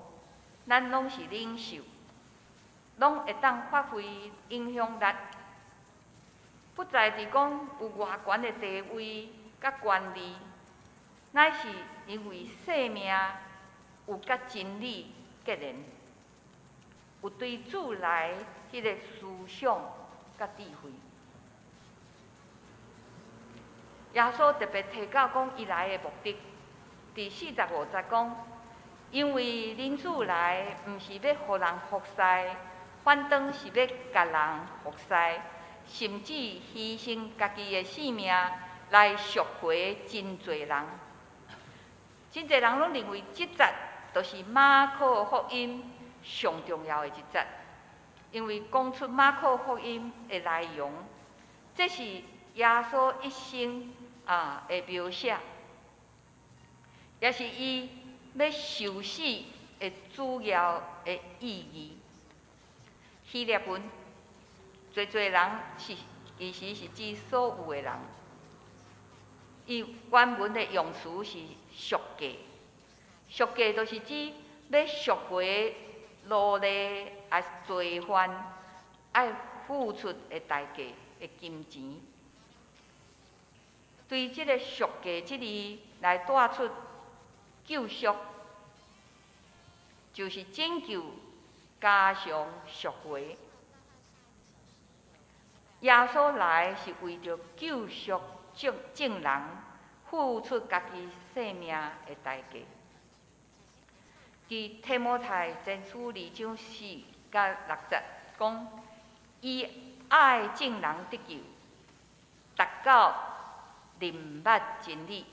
咱攏是領袖，攏會當發揮影響力。不在佇講有偌懸的地位佮權力，乃是因為生命有佮真理結連，有對主來彼个思想佮智慧。耶穌特別提到講，伊來的目的，佇45節講，因為人子來，毋是欲予人服侍，反轉是欲共人服侍，甚至犧牲家己的性命來贖回真濟人。真濟人攏認為這節就是馬可福音上重要的一節，因為講出馬可福音的內容，這是耶穌一生的描寫，也是伊欲受死的主要的意義。希臘文，濟濟人是其實是指所有的人。伊原文的用詞是贖價，贖價就是指欲贖回奴隸抑罪犯愛付出的代價的金錢。對這个贖價這字來帶出救贖，就是拯救加上贖回。耶穌來是為著救贖眾眾人，付出家己性命的代價。佇提摩太前書二章四佮六節講，伊愛眾人得救，達到認捌真理。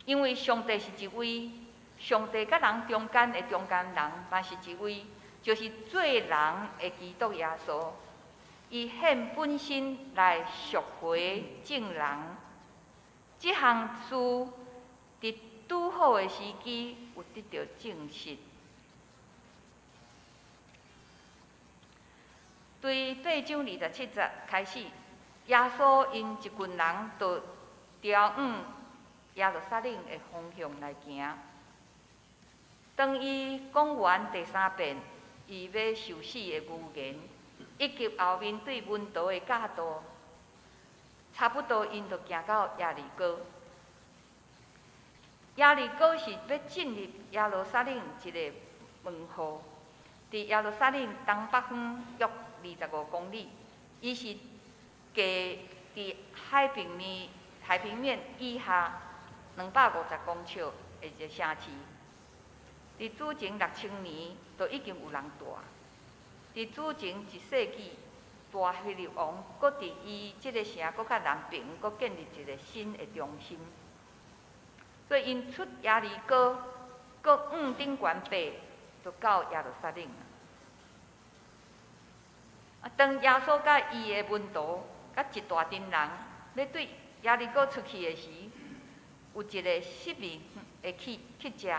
因為上帝是一位，上帝佮人中間的中間人嘛是一位，就是做人的基督耶穌。伊獻本身來贖回眾人，這項事佇拄好的時機有得著證實。對八章二十七節開始，耶穌𪜶一群人就朝往耶路撒冷的方向來行。當伊講完第三遍伊欲受死的預言，以及後面對門徒的教導，差不多𪜶就行到耶利哥。耶利哥是欲進入耶路撒冷一个門戶，佇耶路撒冷東北方約25公里。伊是隔佇海平面以下250公尺的一个城市。佇主前6000年，就已經有人蹛。佇主前一世紀，大希律王閣佇伊這个城閣較南爿，閣建立一个新的中心。所以𪜶出耶利哥，閣往頂懸爬，就到耶路撒冷。當耶穌佮伊的門徒，佮一大陣人，欲對耶利哥出去的時，有一个失明的乞乞食，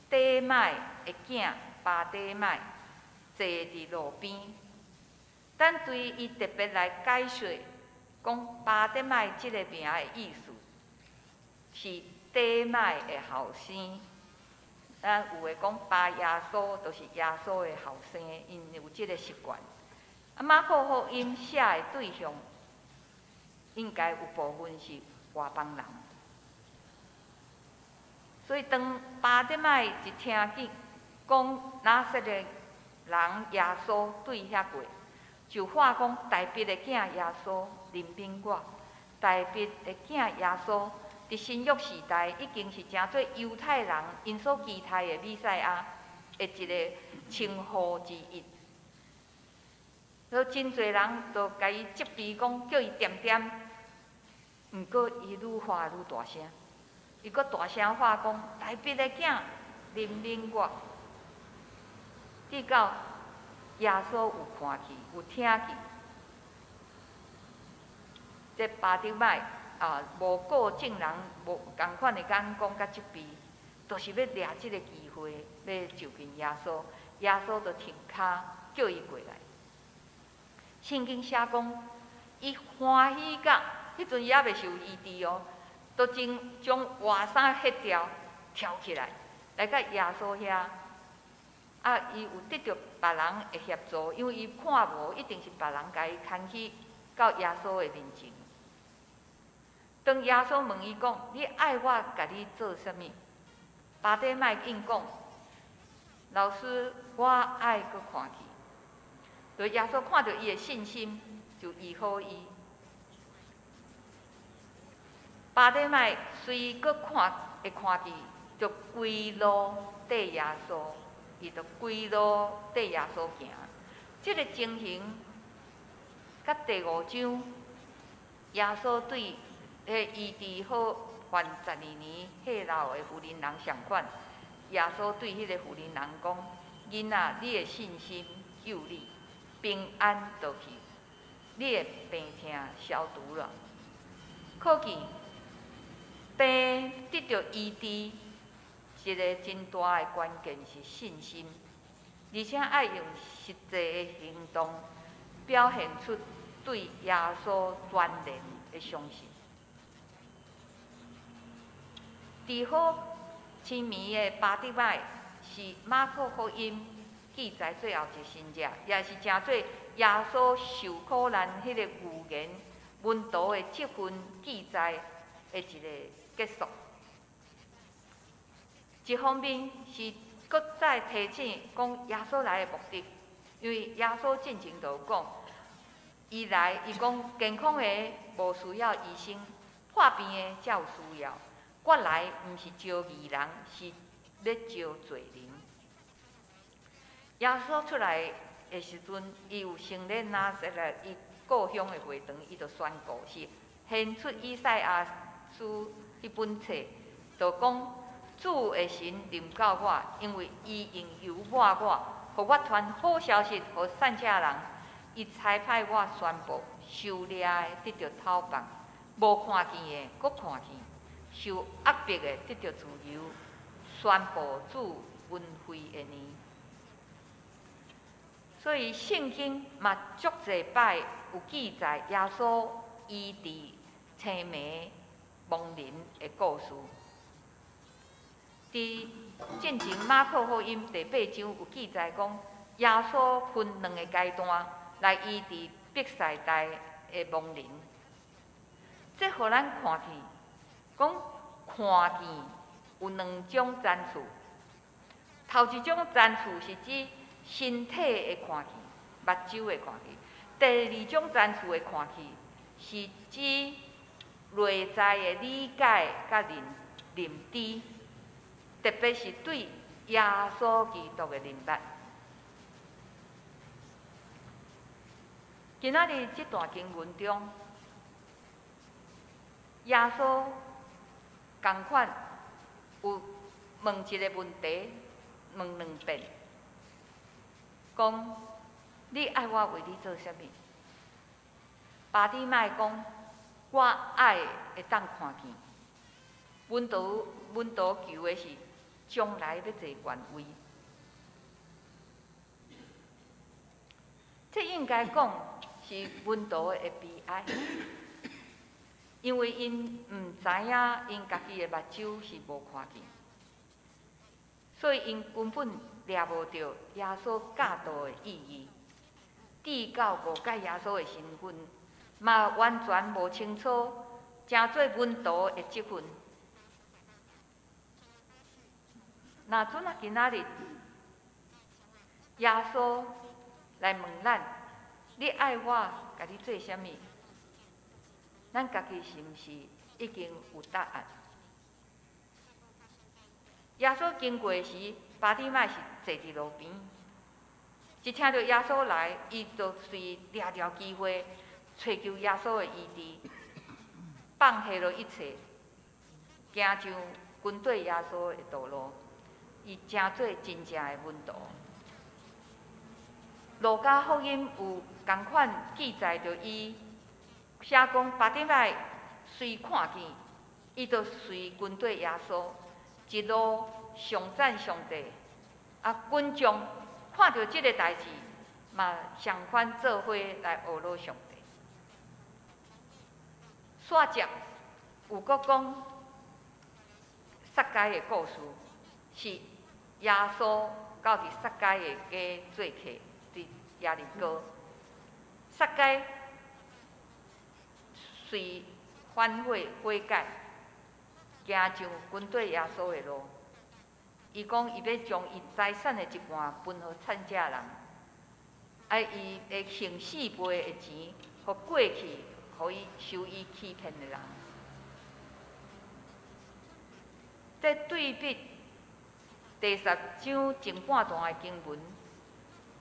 底邁的囝巴底邁，坐佇路邊。咱對伊特別來解說，講巴底邁這个名的意思，是底邁的後生。咱有的講巴耶穌，就是耶穌的後生，𪜶有這个習慣。馬可福音寫的對象，應該有部分是外邦人。所以當巴底邁一聽見講拿撒勒人耶穌對遐過，就喊講大衛的囝耶穌憐憫我。大衛的囝耶穌，佇新約時代已經是成做猶太人𪜶所期待的彌賽亞的一个稱呼之一。所以真濟人就共伊責備講，叫伊恬恬。毋過伊愈喊愈大聲，伊閣大聲喊講：大衛的囝，憐憫我。直到耶穌有看去，有聽見，這巴底邁無顧眾人無仝款的眼光佮責備，就是欲掠這个機會，欲就近耶穌。耶穌就停跤叫伊過來。聖經寫講，伊歡喜甲，彼陣伊猶未受醫治哦，都真將外衫彼掉，跳起來，來到耶穌遐。伊有得著別人的協助，因為伊看無，一定是別人共伊牽去到耶穌的面前。當耶穌問伊講：你愛我共你做啥物？巴底邁應講：老師，我愛閣看去。就耶穌看著伊的信心，就醫好伊。巴底邁雖閣看會看去，就規路綴耶穌，伊就規路綴耶穌行。這个情形，佮第五章耶穌對彼醫治好犯12年血漏的婦人相仝。耶穌對彼个婦人講：囡仔，你的信心救你，平安倒去，你的病痛消除了。可見病得著醫治，一个真大的關鍵是信心，而且愛用實際的行動表現出對耶穌全然的相信。治好癡盲的巴蒂買是馬可福音記載最後一個神跡，也是成做耶穌受苦難彼個預言門徒的職分記載的一個結束。一方面是閣再提醒講耶穌來的目的，因為耶穌進前就有講，伊來伊講健康的無需要醫生，破病的才有需要。我來毋是召義人，是欲召罪人。耶穌出來的時陣，伊有承認拿撒勒伊故鄉的會堂，伊就宣告是獻出以賽亞書彼本冊，就講主的神臨到我，因為伊用油抹我，予我傳好消息予散赤人。伊差派我宣布受掠的得著釋放，無看見的閣看見，受壓迫的得著自由，宣布主恩惠的年。所以聖經嘛足濟擺有記載耶穌醫治青盲盲人的故事。佇進前馬可福音第八章有記載講，耶穌分兩个階段來醫治伯賽大的盲人。這予咱看見，講看見有兩種層次。頭一種層次是指身體的看見，目睭的看見；第二種層次的看見，是指內在的理解佮認知，特別是對耶穌基督的認捌。今仔日這段經文中，耶穌仝款有問一个問題，問兩遍，講你愛我為你做啥物？巴底買講，我愛會當看見。門徒求的是將來欲坐權位，這應該講是門徒的悲哀，因為𪜶毋知影𪜶家己的目睭是無看見，所以𪜶根本掠無著耶穌教導的意義，至到誤解耶穌的身份，嘛完全無清楚，成做門徒的職分。若陣仔今仔日，耶穌來問咱：你愛我，共你做啥物？咱家己是毋是已經有答案？耶穌經過時，巴底買是坐佇路邊，一聽著耶穌來，伊就隨掠著機會，揣求耶穌的醫治，放下了一切，行上跟綴耶穌的道路。伊成做真正的門徒。路加福音有仝款記載著伊寫講，巴底買隨看見，伊就隨跟綴耶穌，一路頌讚上帝。啊，群眾看著這个代誌，嘛相款做伙來呵咾上帝。煞接有閣講撒該的故事，是耶穌到佇撒該的家做客，佇耶利哥。撒該隨反悔悔改，行上跟綴耶穌的路。伊講伊欲將伊財產的一半分予殘疾人，啊，伊會還四倍的錢，予過去予伊受伊欺騙的人。這對比。第十章前半段的經文，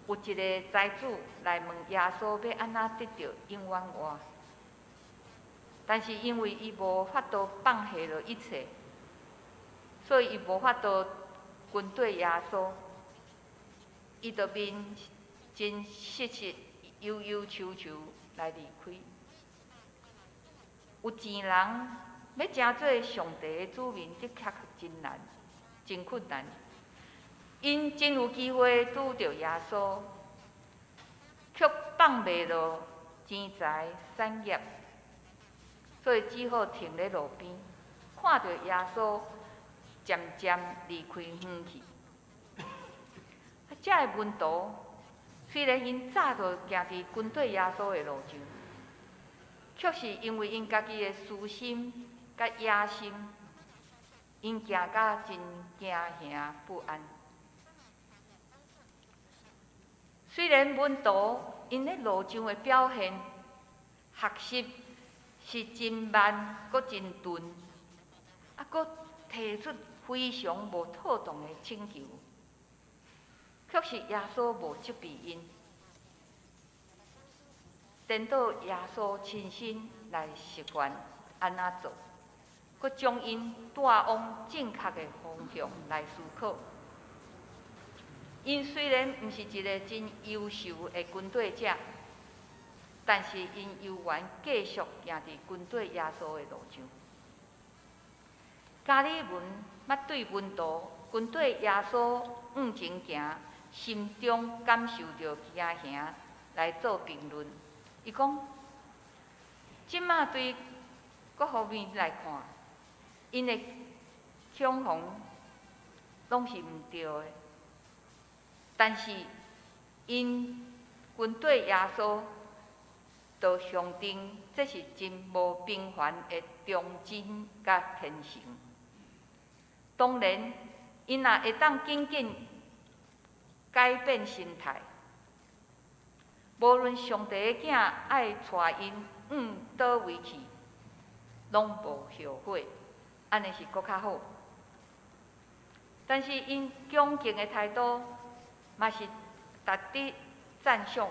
有一个財主來問耶穌欲按怎得著永遠活，但是因為伊無法度放下落一切，所以伊無法度跟綴耶穌，伊就面真失失、憂憂愁愁來離開。有錢人欲成做上帝的子民，的確真難、真困難。𪜶真有機會拄著耶穌，卻放袂落錢財產業，所以只好停佇路邊，看著耶穌漸漸離開遠去。啊，遮的門徒雖然𪜶早就行佇跟綴耶穌的路上，卻是因為𪜶家己的私心佮野心，𪜶行甲真驚嚇不安。雖然門徒𪜶咧路上的表現，學習是真慢，閣真鈍，啊，閣提出非常無妥當的請求，卻是耶穌無責備𪜶，顛倒耶穌親身來示範按怎做，閣將𪜶帶往正確的方向來思考。𪜶雖然毋是一个真優秀的跟綴者，但是𪜶猶原繼續行佇跟綴耶穌的路上。加爾文捌對門徒跟綴耶穌向前行，心中感受著驚嚇來做評論。伊講：這馬對各方面來看，𪜶的恐慌攏是毋對的。但是，𪜶跟綴耶穌，就象徵這是真無平凡的忠貞佮虔誠。當然，𪜶若會當緊緊改變心態，無論上帝的囝愛帶𪜶往佗位去，攏無後悔，按呢是閣較好。但是，𪜶恭敬的態度嘛是值得讚賞，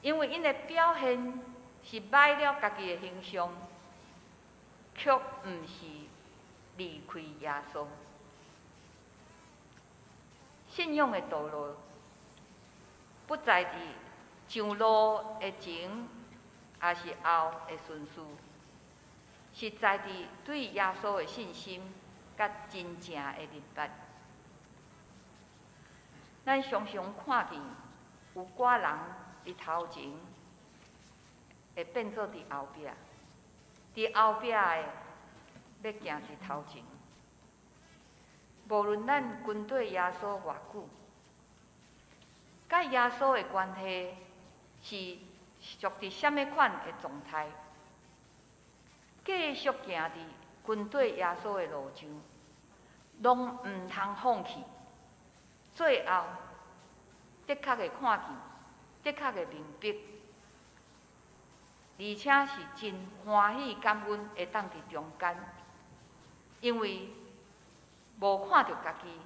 因為𪜶的表現是䆀了家己的形象，卻毋是離開耶穌。信仰的道路，不在佇上路的前，抑是後的順序，是在佇對耶穌的信心佮真正的認捌。咱常常看見有寡人佇頭前會變做佇後壁，佇後壁的欲行佇頭前。無論咱跟綴耶穌偌久，佮耶穌的關係是屬佇啥物款的狀態，繼續行佇跟綴耶穌的路上，攏毋通放棄。最後，的確會看見，的確會明白，而且是真歡喜感恩會當佇中間，因為無看著家己，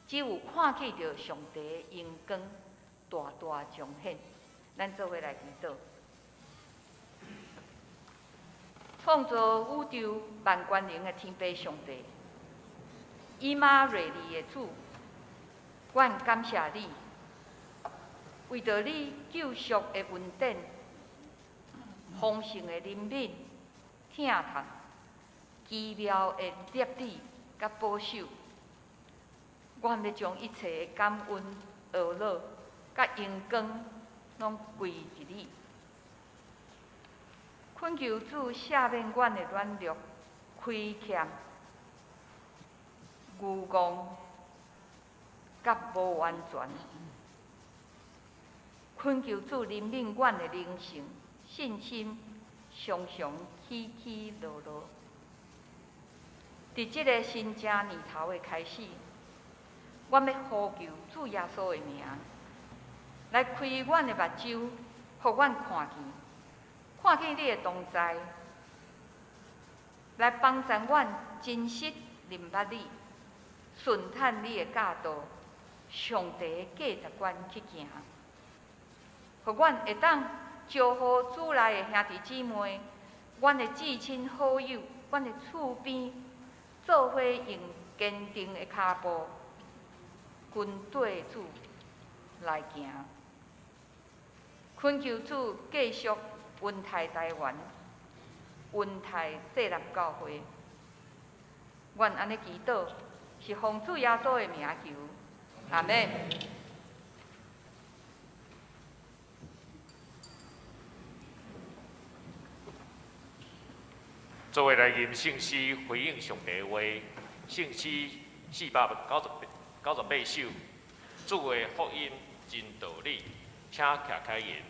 只有看見著上帝的榮光大大彰顯。咱做伙來祈禱。創造宇宙萬權能的天父上帝，以馬內利的主，阮感謝你，為著你救贖的恩典、豐盛的憐憫、疼痛、奇妙的立意佮保守，阮欲將一切的感恩、呵咾佮榮光，攏歸予你。懇求主赦免阮的軟弱、虧欠、愚戇佮無完全。懇求主憐憫阮的靈性、信心，常常起起落落。佇這个新正年頭的開始，阮欲呼求主耶穌的名，來開阮的目睭，予阮看見，看見你的同在，來幫助阮真實認捌你，顺趁你的教导、上帝的价值观去行，予阮会当招呼主内的兄弟姊妹、阮的至亲好友、阮的厝边，做伙用坚定的跤步，跟缀主来行。恳求主继续恩待台湾，恩待济南教会。阮按呢祈祷，是奉主耶稣的名求，阿们。做伙来吟圣诗，回应上帝的话。圣诗498首，主的福音真道理，请徛开言。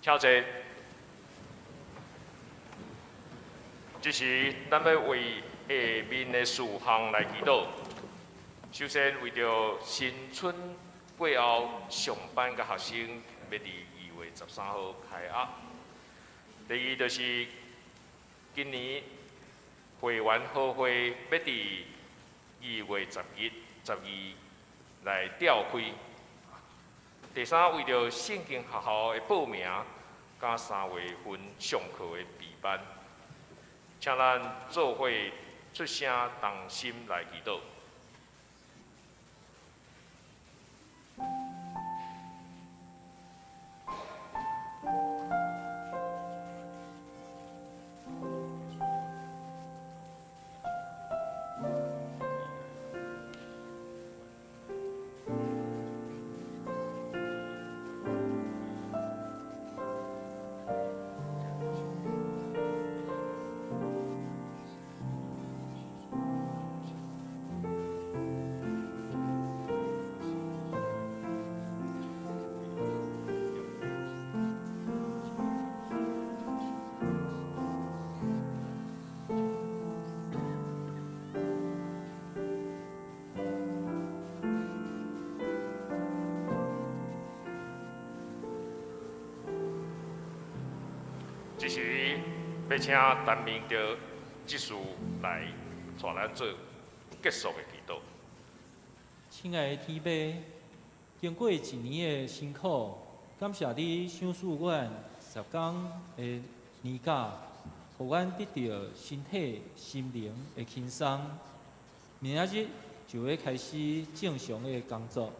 请坐。这时，咱欲为下面的事项来祈祷。首先，为著新春过后上班佮学生欲伫2月13号开学。第二，就是今年会员好会欲伫2月11、12来召开。第三，为著圣经学校的报名，佮3月份上课的备班，请咱做伙出声同心来祈祷。这时，欲请陈明德执事来带咱做结束的祈祷。亲爱的天父，经过一年的辛苦，感谢你赏赐阮10工的年假，予阮得著身体、心灵的轻松。明仔日就欲开始正常的工作，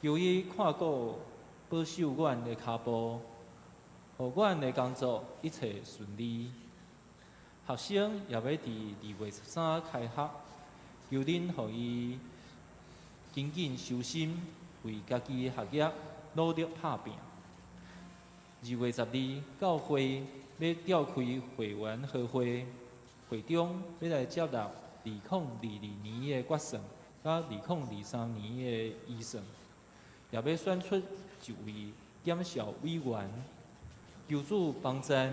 求伊看顾保守阮的跤步，予阮的工作一切顺利。学生也欲伫2月13开学，求恁予伊紧紧修心，为家己的学业努力拍拚。2月12，教会欲召开会员和会，会中欲来接纳2022年的决算，佮2023年的预算，也欲选出一位检校委员。求主幫贊，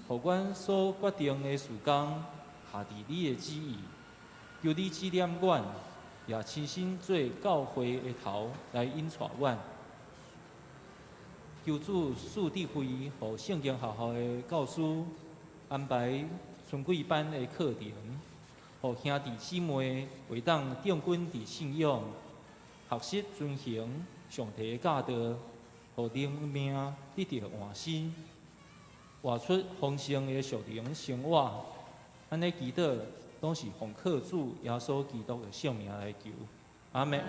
予阮所決定的事工合佇你的旨意。求你指點阮，也親身做教會的頭來引帶阮。求主賜智慧，予聖經學校的教師安排春季班的課程，予兄弟姊妹會當定根佇信仰，學習遵行上帝的教導，予靈命得著換新，活出豐盛的屬靈生活。按呢祈禱，攏是奉靠主耶穌基督的聖名來求。阿們。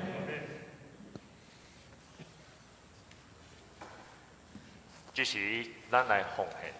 這時，咱來奉獻。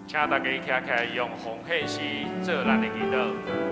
請大家徛起來，用奉獻詩做咱的祈禱。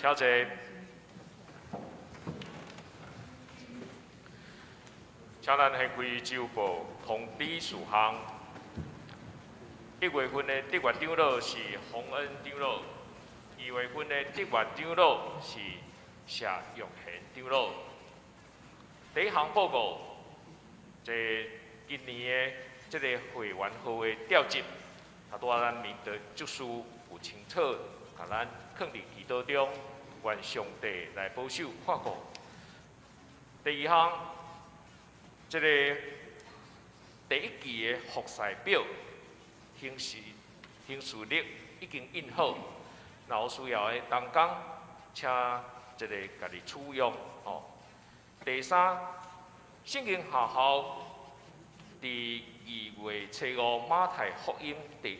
小姐，請咱掀開週報通知事項。1月份的德月長老是洪恩長老，2月份的德月長老是謝玉賢長老。第一項報告，這今年的這个會員號的調集，拄仔咱明德執事有清楚，共咱囥佇祈禱中，願上帝來保守看顧。第二項，這个第一期的服事表，行事曆已經印好，若有需要的同工，請這个家己取用吼。第三，聖經學校佇2月初5馬太福音第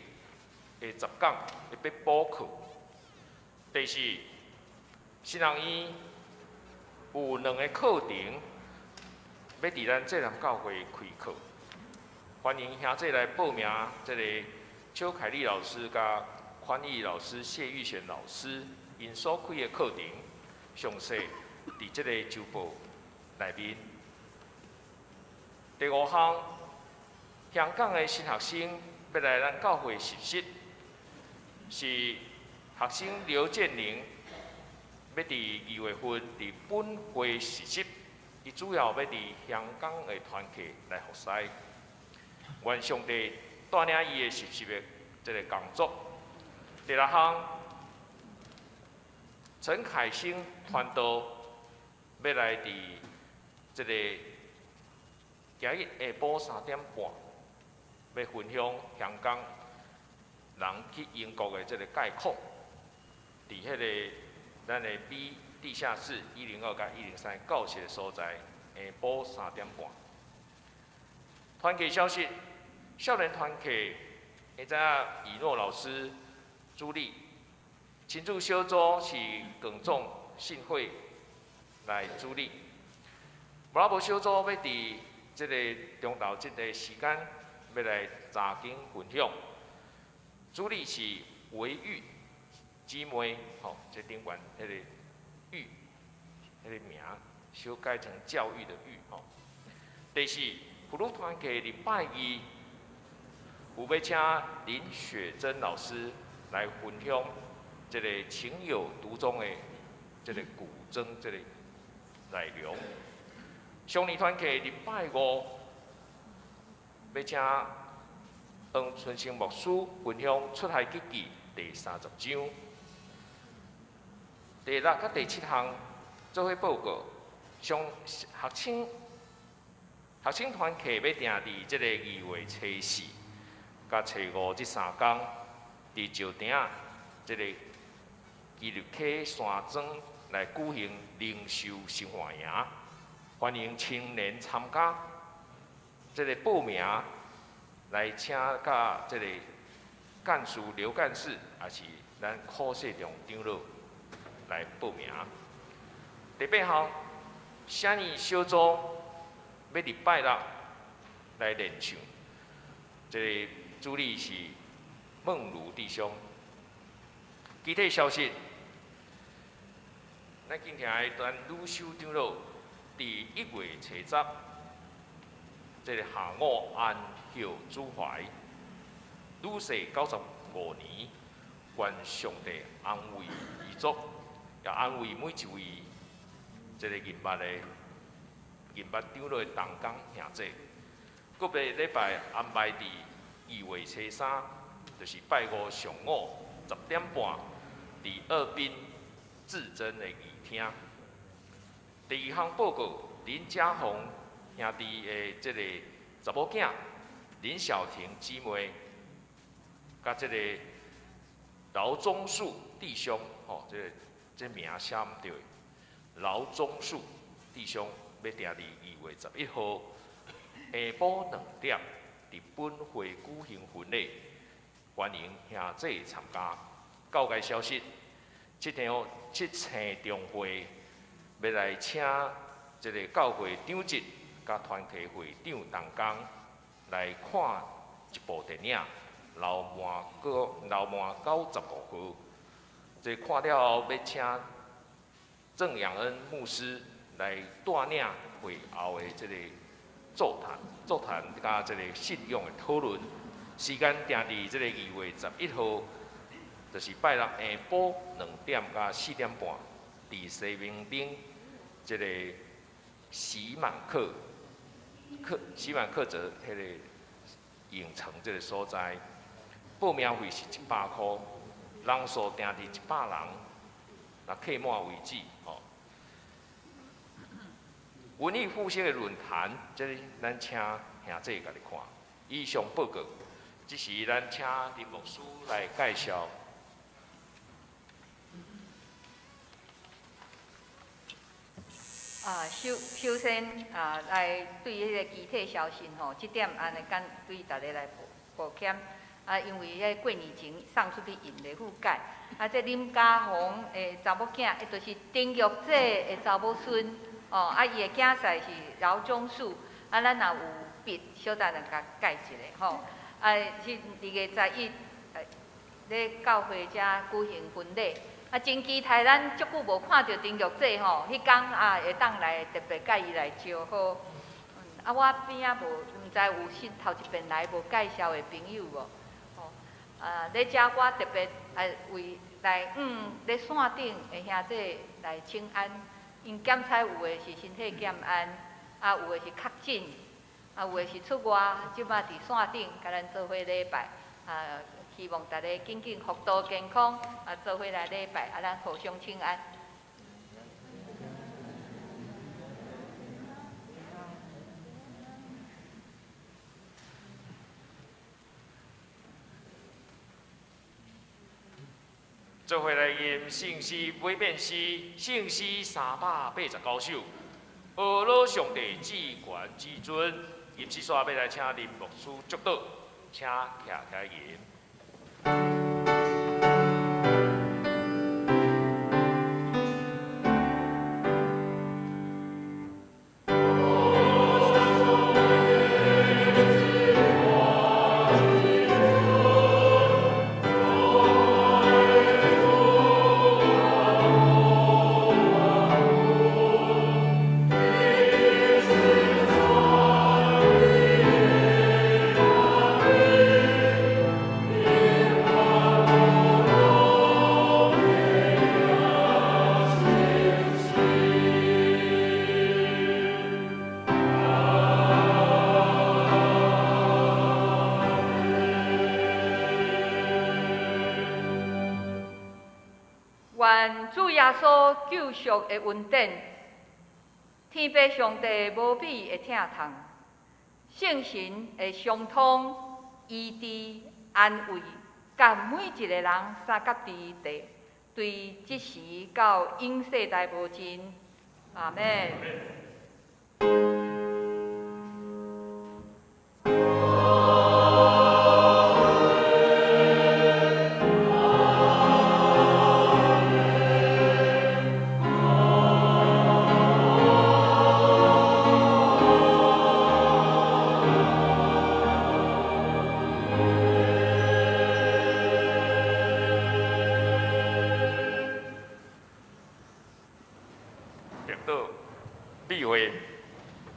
10講會欲補課。第四，新人院有2个課程欲佇咱這南教會開課。欢迎兄弟来报名，這个邱凱麗老師佮寬裕老師、謝玉賢老師𪜶所開的課程，詳細佇這個週報內面。第五項，香港的新學生欲來咱教會實習，是學生劉建寧，欲佇2月份佇本會實習，伊主要欲佇香港的團契來服侍。願上帝帶領伊的實習的這个工作。第六項，陳凱欣傳道欲來佇這个今日下晡3點半，欲分享香港人去英國的這个概況。佇彼个咱的 B 地下室102佮103教室的所在，下晡3點半。團契消息，少年團契會知影以諾老師主理，親子小組是耿總信會來主理。無拉無小組欲佇這个中晝這个時間，欲來查經分享，主理是維玉姊妹，吼，這頂懸彼个玉，彼个名修改成教育的育，吼。第四，婦女團契禮拜二有欲請林雪珍老師來分享這个情有獨鍾的這个古箏這个內容。少年團契禮拜五欲請黃春生牧師分享出埃及記第30章。第六佮第七項做伙報告，上學生。學生團契欲定佇這个2月初四佮初五這三工，佇石碇仔這个基立溪山莊來舉行靈修生活營，歡迎青年參加。這个報名來請佮這个幹事劉幹事，抑是咱柯世忠長老來報名。第八項，啥物小組欲禮拜六來練唱，這个主理是孟如弟兄。其他消息，咱敬聽的陳女修長老，佇1月初10，這个下午安歇主懷，女婿95年，願上帝安慰遺族，也安慰每一位這个認捌的。認捌長老的同工兄弟，閣別禮拜安排佇2月初3，就是拜五上午10點半，佇二濱至真的義廳。第二項報告，林家宏兄弟的這个查某囝林小婷姊妹，佮這个饒宗樹弟兄，吼，這个這名寫毋對，饒宗樹弟兄。欲定佇2月11號下晡2點，佇本會舉行婚禮，歡迎兄弟參加。教界消息，這場七星中會欲來請這个教會長執佮團契會長同工來看一部電影《流氓九流氓95號》。這看了後，欲請鄭養恩牧師來帶領會後的這个座談、座談佮這个信仰的討論。時間定佇這个2月11號，就是拜六下晡2點到4點半，佇西門町這个喜滿客客喜滿客澤彼个影城這个所在，報名費是100箍，人數定佇100人，若客滿為止吼。文藝復興的論壇，這个咱請兄弟共你看。以上報告，這時咱請林牧師來介紹。啊，首首先啊，來對彼个其他消息吼，這點按呢簡對大家來補補欠。啊，因為彼過年前送出去印的覆蓋。啊，這林家宏的查某囝，伊就是丁玉姐的查某孫。哦，啊，伊的囝婿是饒宗樹。啊，咱也有筆，小等來共蓋一下吼。啊，是2月11，咧教會遮舉行婚禮。啊，真期待咱足久無看著丁玉姐吼，彼工啊會當來特別佮伊來招呼。啊，我邊仔無，毋知有新頭一遍來無介紹的朋友無？吼，啊，咧遮我特別啊為來咧線頂的兄弟來請安，𪜶檢採有的是身體健安，啊有的是確診，啊有的是出外，這擺佇線頂共咱做伙禮拜，啊，希望大家緊緊福道健康，啊做伙來禮拜，啊咱互相請安。做伙來吟聖詩尾變詩，聖詩389首，呵咾上帝至懸至尊，吟詩煞欲來請林牧師祝禱，請徛起來吟。願主耶穌救贖的恩典，天父上帝無比的疼痛，聖神的相通、醫治、安慰，佮每一个人相佮佇地，對這時到永世代無盡。阿們。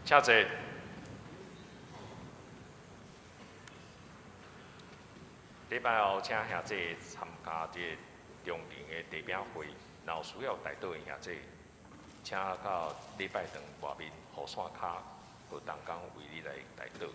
請坐。禮拜後請兄弟參加這個中庭的茶餅會，若有需要代禱的兄弟，請到禮拜堂外面雨傘跤，予同工為你來代禱。